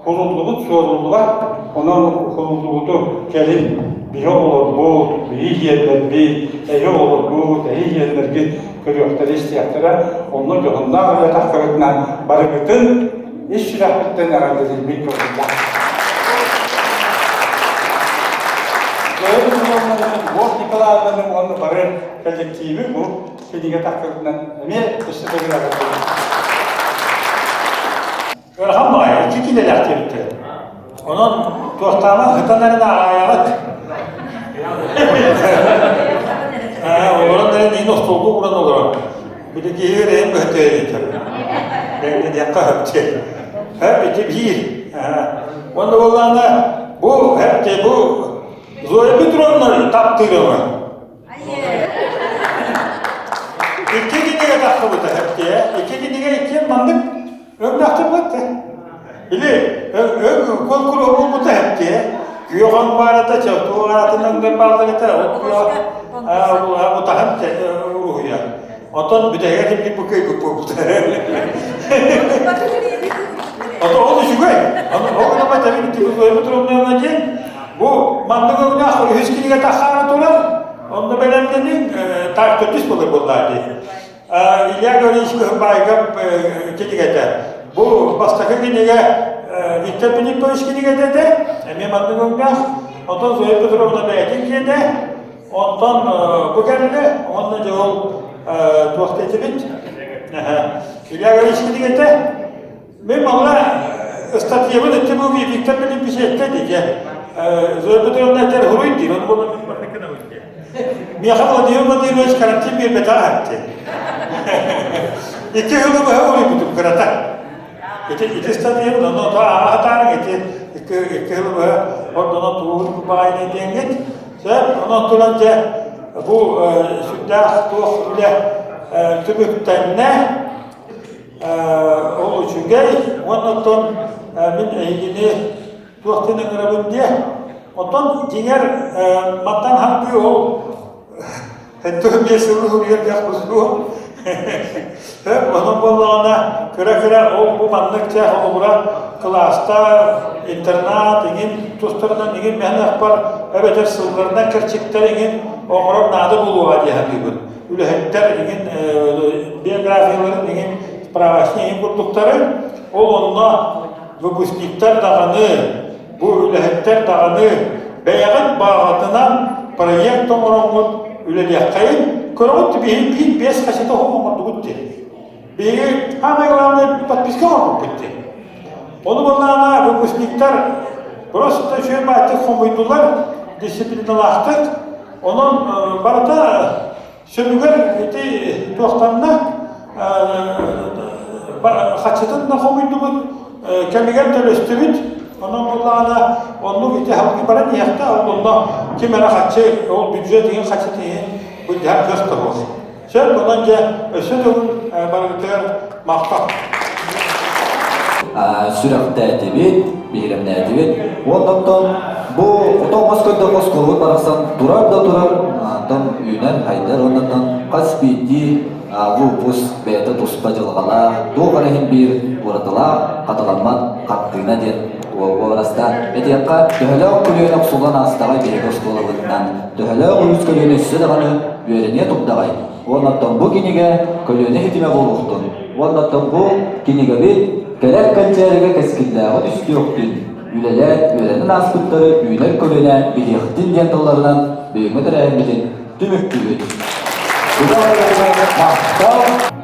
куруллубут суоруллубат онон куруллубуту кэлин биһи оҕолорбут биһи иһиэннэрбит эһи оҕолоргут эһи иһиэннэргит көрүөхтэрэ истиэхтэрэ онно дьоһуннаах үлэ тахсыбытынан барыгытын ис сүрэхпиттэн эҕэрдэлиирбин көҥүллээх. Петровнаны, Любовь Николаевнаны уонна бары коллективи бу кинигэ тахсыбытынан эмиэ өссө төгүл эҕэрдэлиибин. Ыарахан баҕайы, икки киилэлээх диэбиттэр. Онон туохтааҕа сытан эрэн ааҕайаҕыт. Олорон эрэн иин остуолга ууран олорон. Били киһи эрэйин быһытыа диэтэр. Дэҥнэниэххэ сөп Хэп ити биир. Уонна буоллаҕына бу хэп бу Зоя Петровна таптыырыма. Икки кинигэ тахсыбыта хэптиэ. Икки кинигэ иккиэн маннык өҥнөөхтөр Или өҥ куонкуруһу булбута хэптиэ. Күөх өҥ баарата, чөктуох аатын өҥнөр бааллар этэ, ол күөх утаһын уруһуйа. Оттон бүтэһигэр ким бу кыайбыт буолбута. Ото ол үчүгэй. Ол гына тэбин Зоя Петровна диэн бу маннык өҥнөөх үһүс кинигэ тахсаары турар. Онно бэлэмнэнин таах төрдүс буолар буоллаа дии. Илья Гаврильевич Кыһымбаайга кинигэтэ. Бу бастакы кинигэ Виктор Филиппович кинигэтэ этэ. Эмиэ маннык өҥнөөх. Онтон Зоя Петровна бэйэтин киэнэ. Онтон бу кэллэ, уонна дьэ ол туох диэтибит? Илья Гаврильевич кинигэтэ. Мен манна ыстатыйабын өттө бу Виктор Филиппович этте диye. Зоя Петровна этер хуруй диир, onu була мен манна кынабын диye. Миэхэ Владимир Владимирович карантин биэрбэтэ аһатты. Икки сылы быһа уруйбутум кырата. Ити ити ыстатыйабын онно то ааһатаарыҥ ити икки икки сылы быһа ордонон тугу баҕайыны диэҥҥит. Сөп, онон туран дьэ бу сүрдээх туох үлэ түмүктэннэ. Ол үчүгэй уонна оттон мин эһигини туох диэн ыҥырабын диэ. Оттон дьиҥэр мантан хантыы ол 75 сылы суруйар кыах суох. Онон буоллаҕына кыра-кыра ол бу маннык чэ холобура кылаастар, интернат иҥин тустарынан иҥин мэһэн эбэтэр сылларынан кэрчиктэр иҥин оҥорор наада буолуоҕа дии саныыбын. Үлэһиттэр иҥин биографияларын иҥин справочник иҥин курдуктары ол онно выпускниктар даҕаны бу үлэһиттэр даҕаны бэйэҕит баҕатынан проект оҥороҥҥут үлэлиэххэйин көрөҕүт биһиги биир биэс кассета оҥордугут дии биһиги самое главное подписка оҥорбуппут дии ону буоллаҕына выпускниктар просто үчүгэй баайтык хомуйдулар дисциплиналаахтык онон барыта Сөбүгэр ити туохтанна хаччытын да хомуйдубут, кэмигэр төлөстүбүт. Онон буоллаҕына оннук ити халгы баран иһэхтэ, ол онно ким эрэ хаччы, ол бюджет иһин хаччыт иһин былдьаһар кыах да суох. Сөп, онон дьэ өссө төгүл барыгытыгар махтал. Сүрэхтээтибит, биһирэмнээтибит. Уонна оттон бу отоҥос көрдөх оскуолабыт барахсан турар да турар, онтон үүнэн хайдар уонна хас биирдии выпуск бэйэтэ туспа дьылҕалаах, туох эрэ иһин биир уратылаах, хатыламмат хартыына диэн уобарастаан этиэххэ, төһөлөөх көлүөнэ охсуллан аастаҕай биһиги оскуолабытынан, төһөлөөх үгүс көлүөнэ өссө даҕаны үөрэниэ турдаҕай. Уонна оттон бу кинигэ көлүөнэ ситимэ буолуохтун. Уонна оттон бу кинигэбит кэлэр кэнчээригэ кэскиллээҕи түстүөхтүн, үлэлээн, үөрэнэн ааспыттары үүнэр көлүөнэ билиэхтин диэн тылларынан бүгүҥҥү тэрээһиммитин түмүктүүбүт. Махтал!